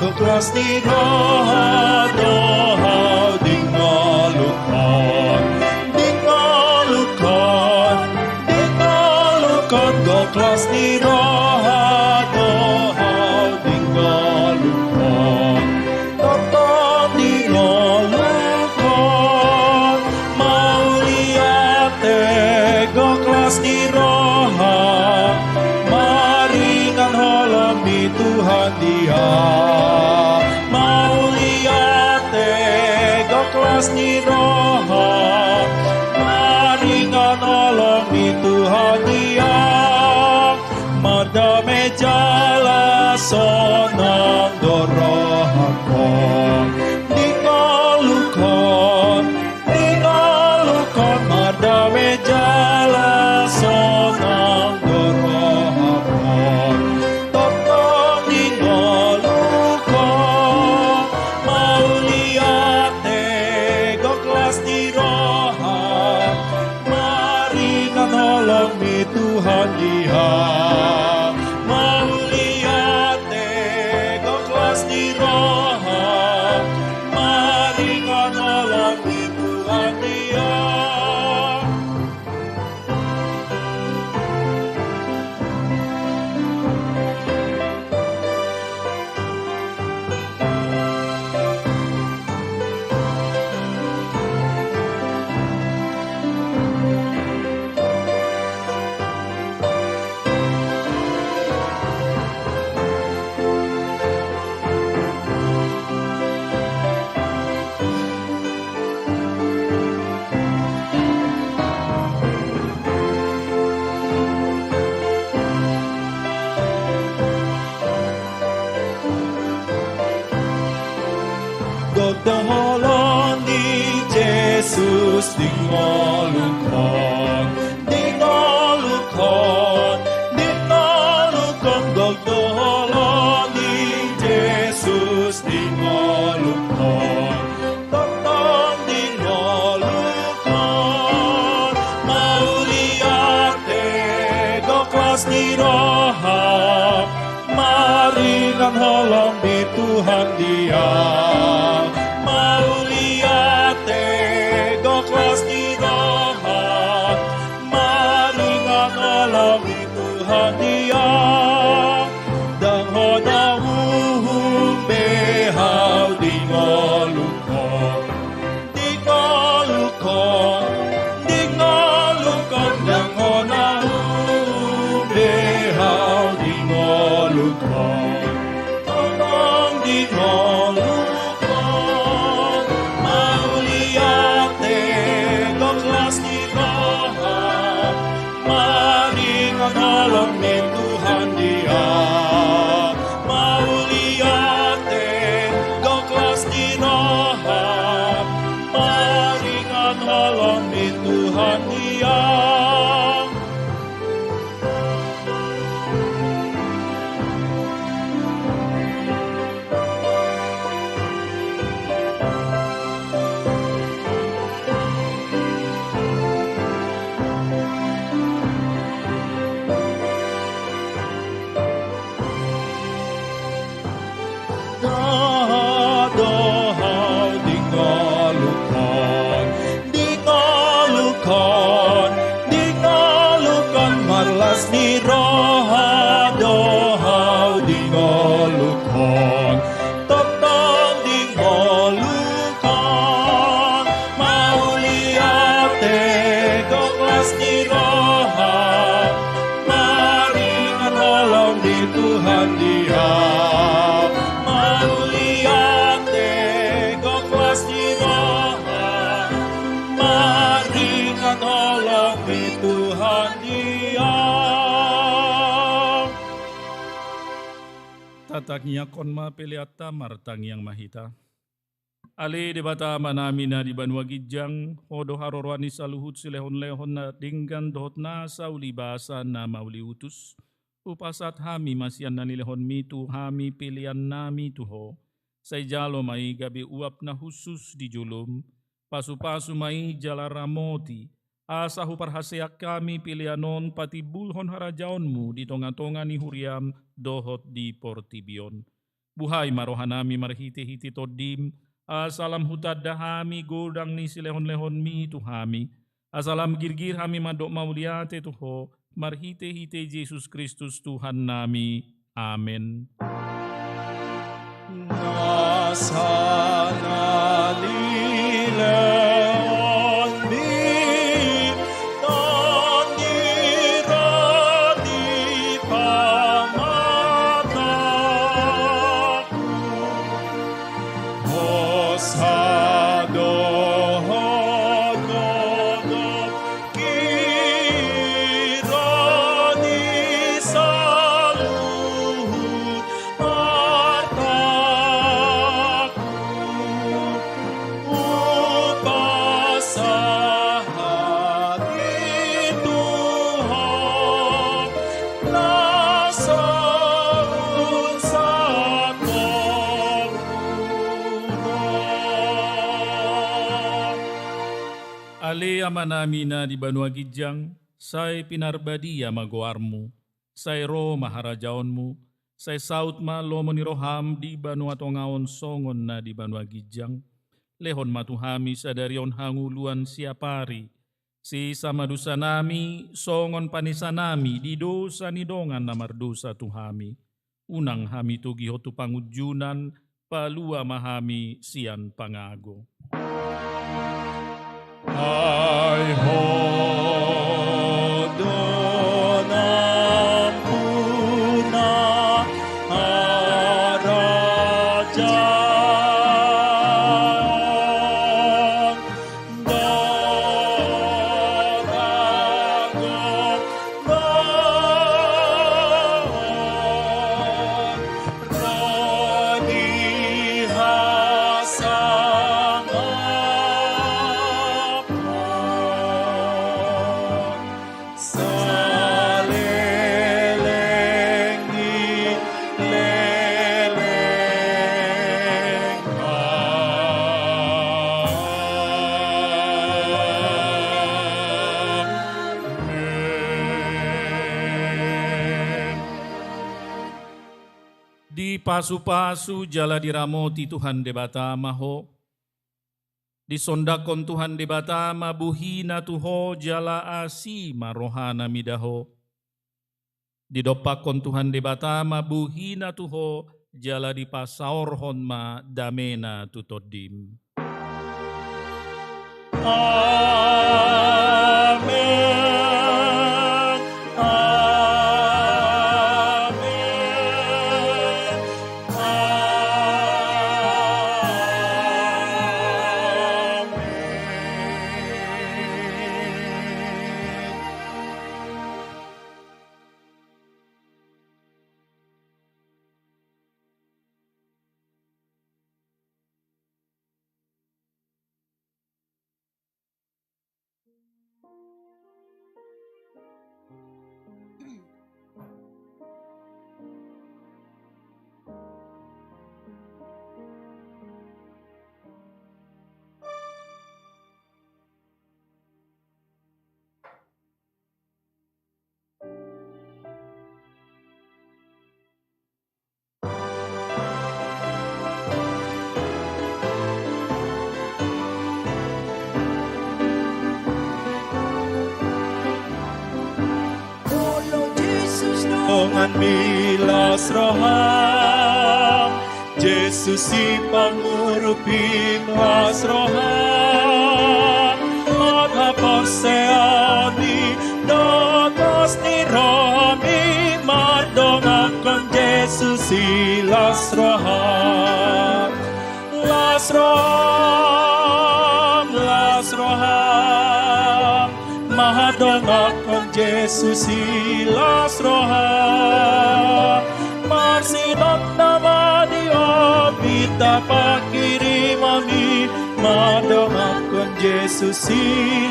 Gok las ni roha do hau di ngolungkon, di ngolungkon, di ngolungkon. Gok las ni roha do hau di ngolungkon, tongtong di ngolungkon. Mauliate. Gok las ni roha, maringan holong ni Tuhan dia. Mauliate. Gok las ni roha, maringan holong ni Tuhan dia. Mardame jala sonang do rohangkon di ngolungkon, di ngolungkon. Mardame jala sonang do rohangkon, tongtong di ngolungkon. Mauliate. Gok las ni roha, maringan holong ni Tuhan dia. Mauliate. Gok las ni roha, maringan holong ni Tuhan dia. Gok do holong ni Jesus di ngolungkon, di ngolungkon, di ngolungkon. Gok do holong ni Jesus di ngolungkon. Holong ni Tuhan Dia, mauliate gok las ni roha, maringan holong ni Tuhan Dia, ndang hona uhum be hau di ngolungkon. Di ngolungkon, di ngolungkon, ndang hona uhum be hau di ngolungkon. Tongtong di ngolungkon, mauliate gok las ni roha, maringan holong ni Tuhan Dia, mauliate gok las ni roha, maringan holong ni Tuhan Dia. Ndang do hau di ngolungkon, di ngolungkon, di ngolungkon, marlas ni roha do hau di ngolungkon. Tongtong di ngolungkon, mauliate gok las ni roha, maringan holong ni Tuhan Dia, mauliate gok las ni roha, maringan holong ni Tuhan Dia. Tatangiangkon ma peleanta, martangiang ma hita. Ale Debata Amanami na di banua ginjang, Ho do haroroan ni saluhut silehonlehon na denggan dohot nasa ulibasa na mauliutus. Hupasahat hami ma sian na nilehonMi tu hami peleannami tu Ho. Sai jalo ma i gabe uap na hushus di joloM. Pasupasu ma i jala ramoti, asa huparhaseang hami pelean on patimbulhon harajaonMu di tongatonga ni huriaM dohot di portibi on. Buhai ma rohanami marhitehite TondiM, asa lam hutanda hami godang ni silehonlehonMi tu hami, asa lam girgir hami mandok mauliate tu Ho, marhitehite Jesus Kristus Tuhannami. Amen. Nasa na nilehonMi, Tondi, ro di pamatangku, hosa dohot godang hiran ni saluhut artaku, hupasahat i tu Ho, na saut satoruna. Ale Amanami na di banua ginjang, sai pinarbadia ma goarMu, sai ro ma harajaonMu, sai saut ma lomo ni rohaM di banua tonga on songon na di banua ginjang. Lehon ma tu hami sadari on hangoluan siapari, sesa ma dosanami songon panesanami di dosa ni dongan na mardosa tu hami. Unang hami togihon tu pangunjunan, palua ma hami sian pangago. Ai Ho do nampuna, harajaon, dohot agomo, ro di hasangapon. Dipasupasu jala diramoti Tuhan Debata ma ho. Disondangkon Tuhan Debata ma buhina tu ho jala asi ma rohana mida ho. Didompakkon Tuhan Debata ma buhina tu ho jala dipasaorhon ma damena tu tondim. Amen. Amen. Amen. Donganmi las roham, Jesus i pangurupim las roham, hot haporseaon i do pos ni roham i mardongankon Jesus i las roham. Las roham, las roham, mardongankon Jesus i las roham. Marsinondang ma di ho bita pangkirimon i mardongankon Jesus i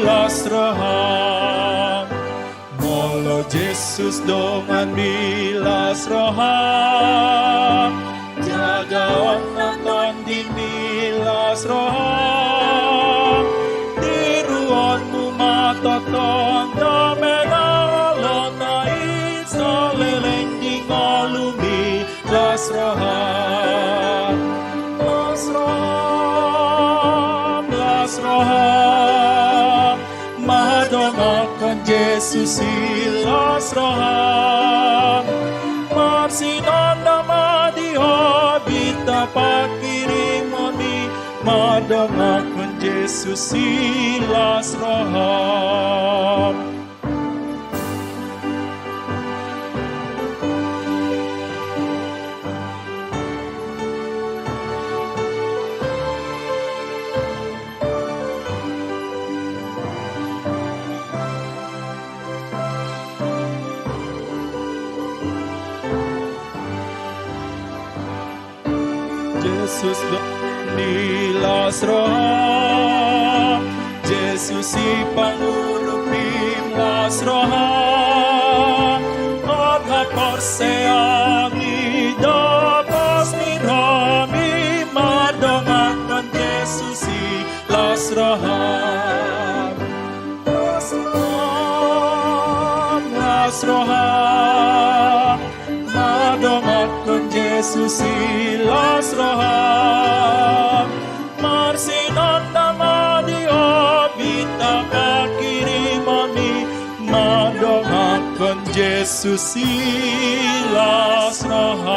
las roham. Molo Jesus donganmi las roham, jagaon ma tondimi las roham. Tiruonmu ma tongtong dame na holona i saleleng di ngolumi las roham. Las roham, las roham, mardongankon Jesus i las roham. Marsinondang ma di ho bita pangkirimon i mardongankon Jesus i las roham. Jesus donganmi las roham, Jesus i pangurupim las roham. Hot haporseaon i do pos ni roham i mardongankon Jesus i las roham. Las roham, las roham, mardongankon Jesus i las roham. Marsinondang ma di ho bita pangkirimon i mardongankon Jesus i las roham.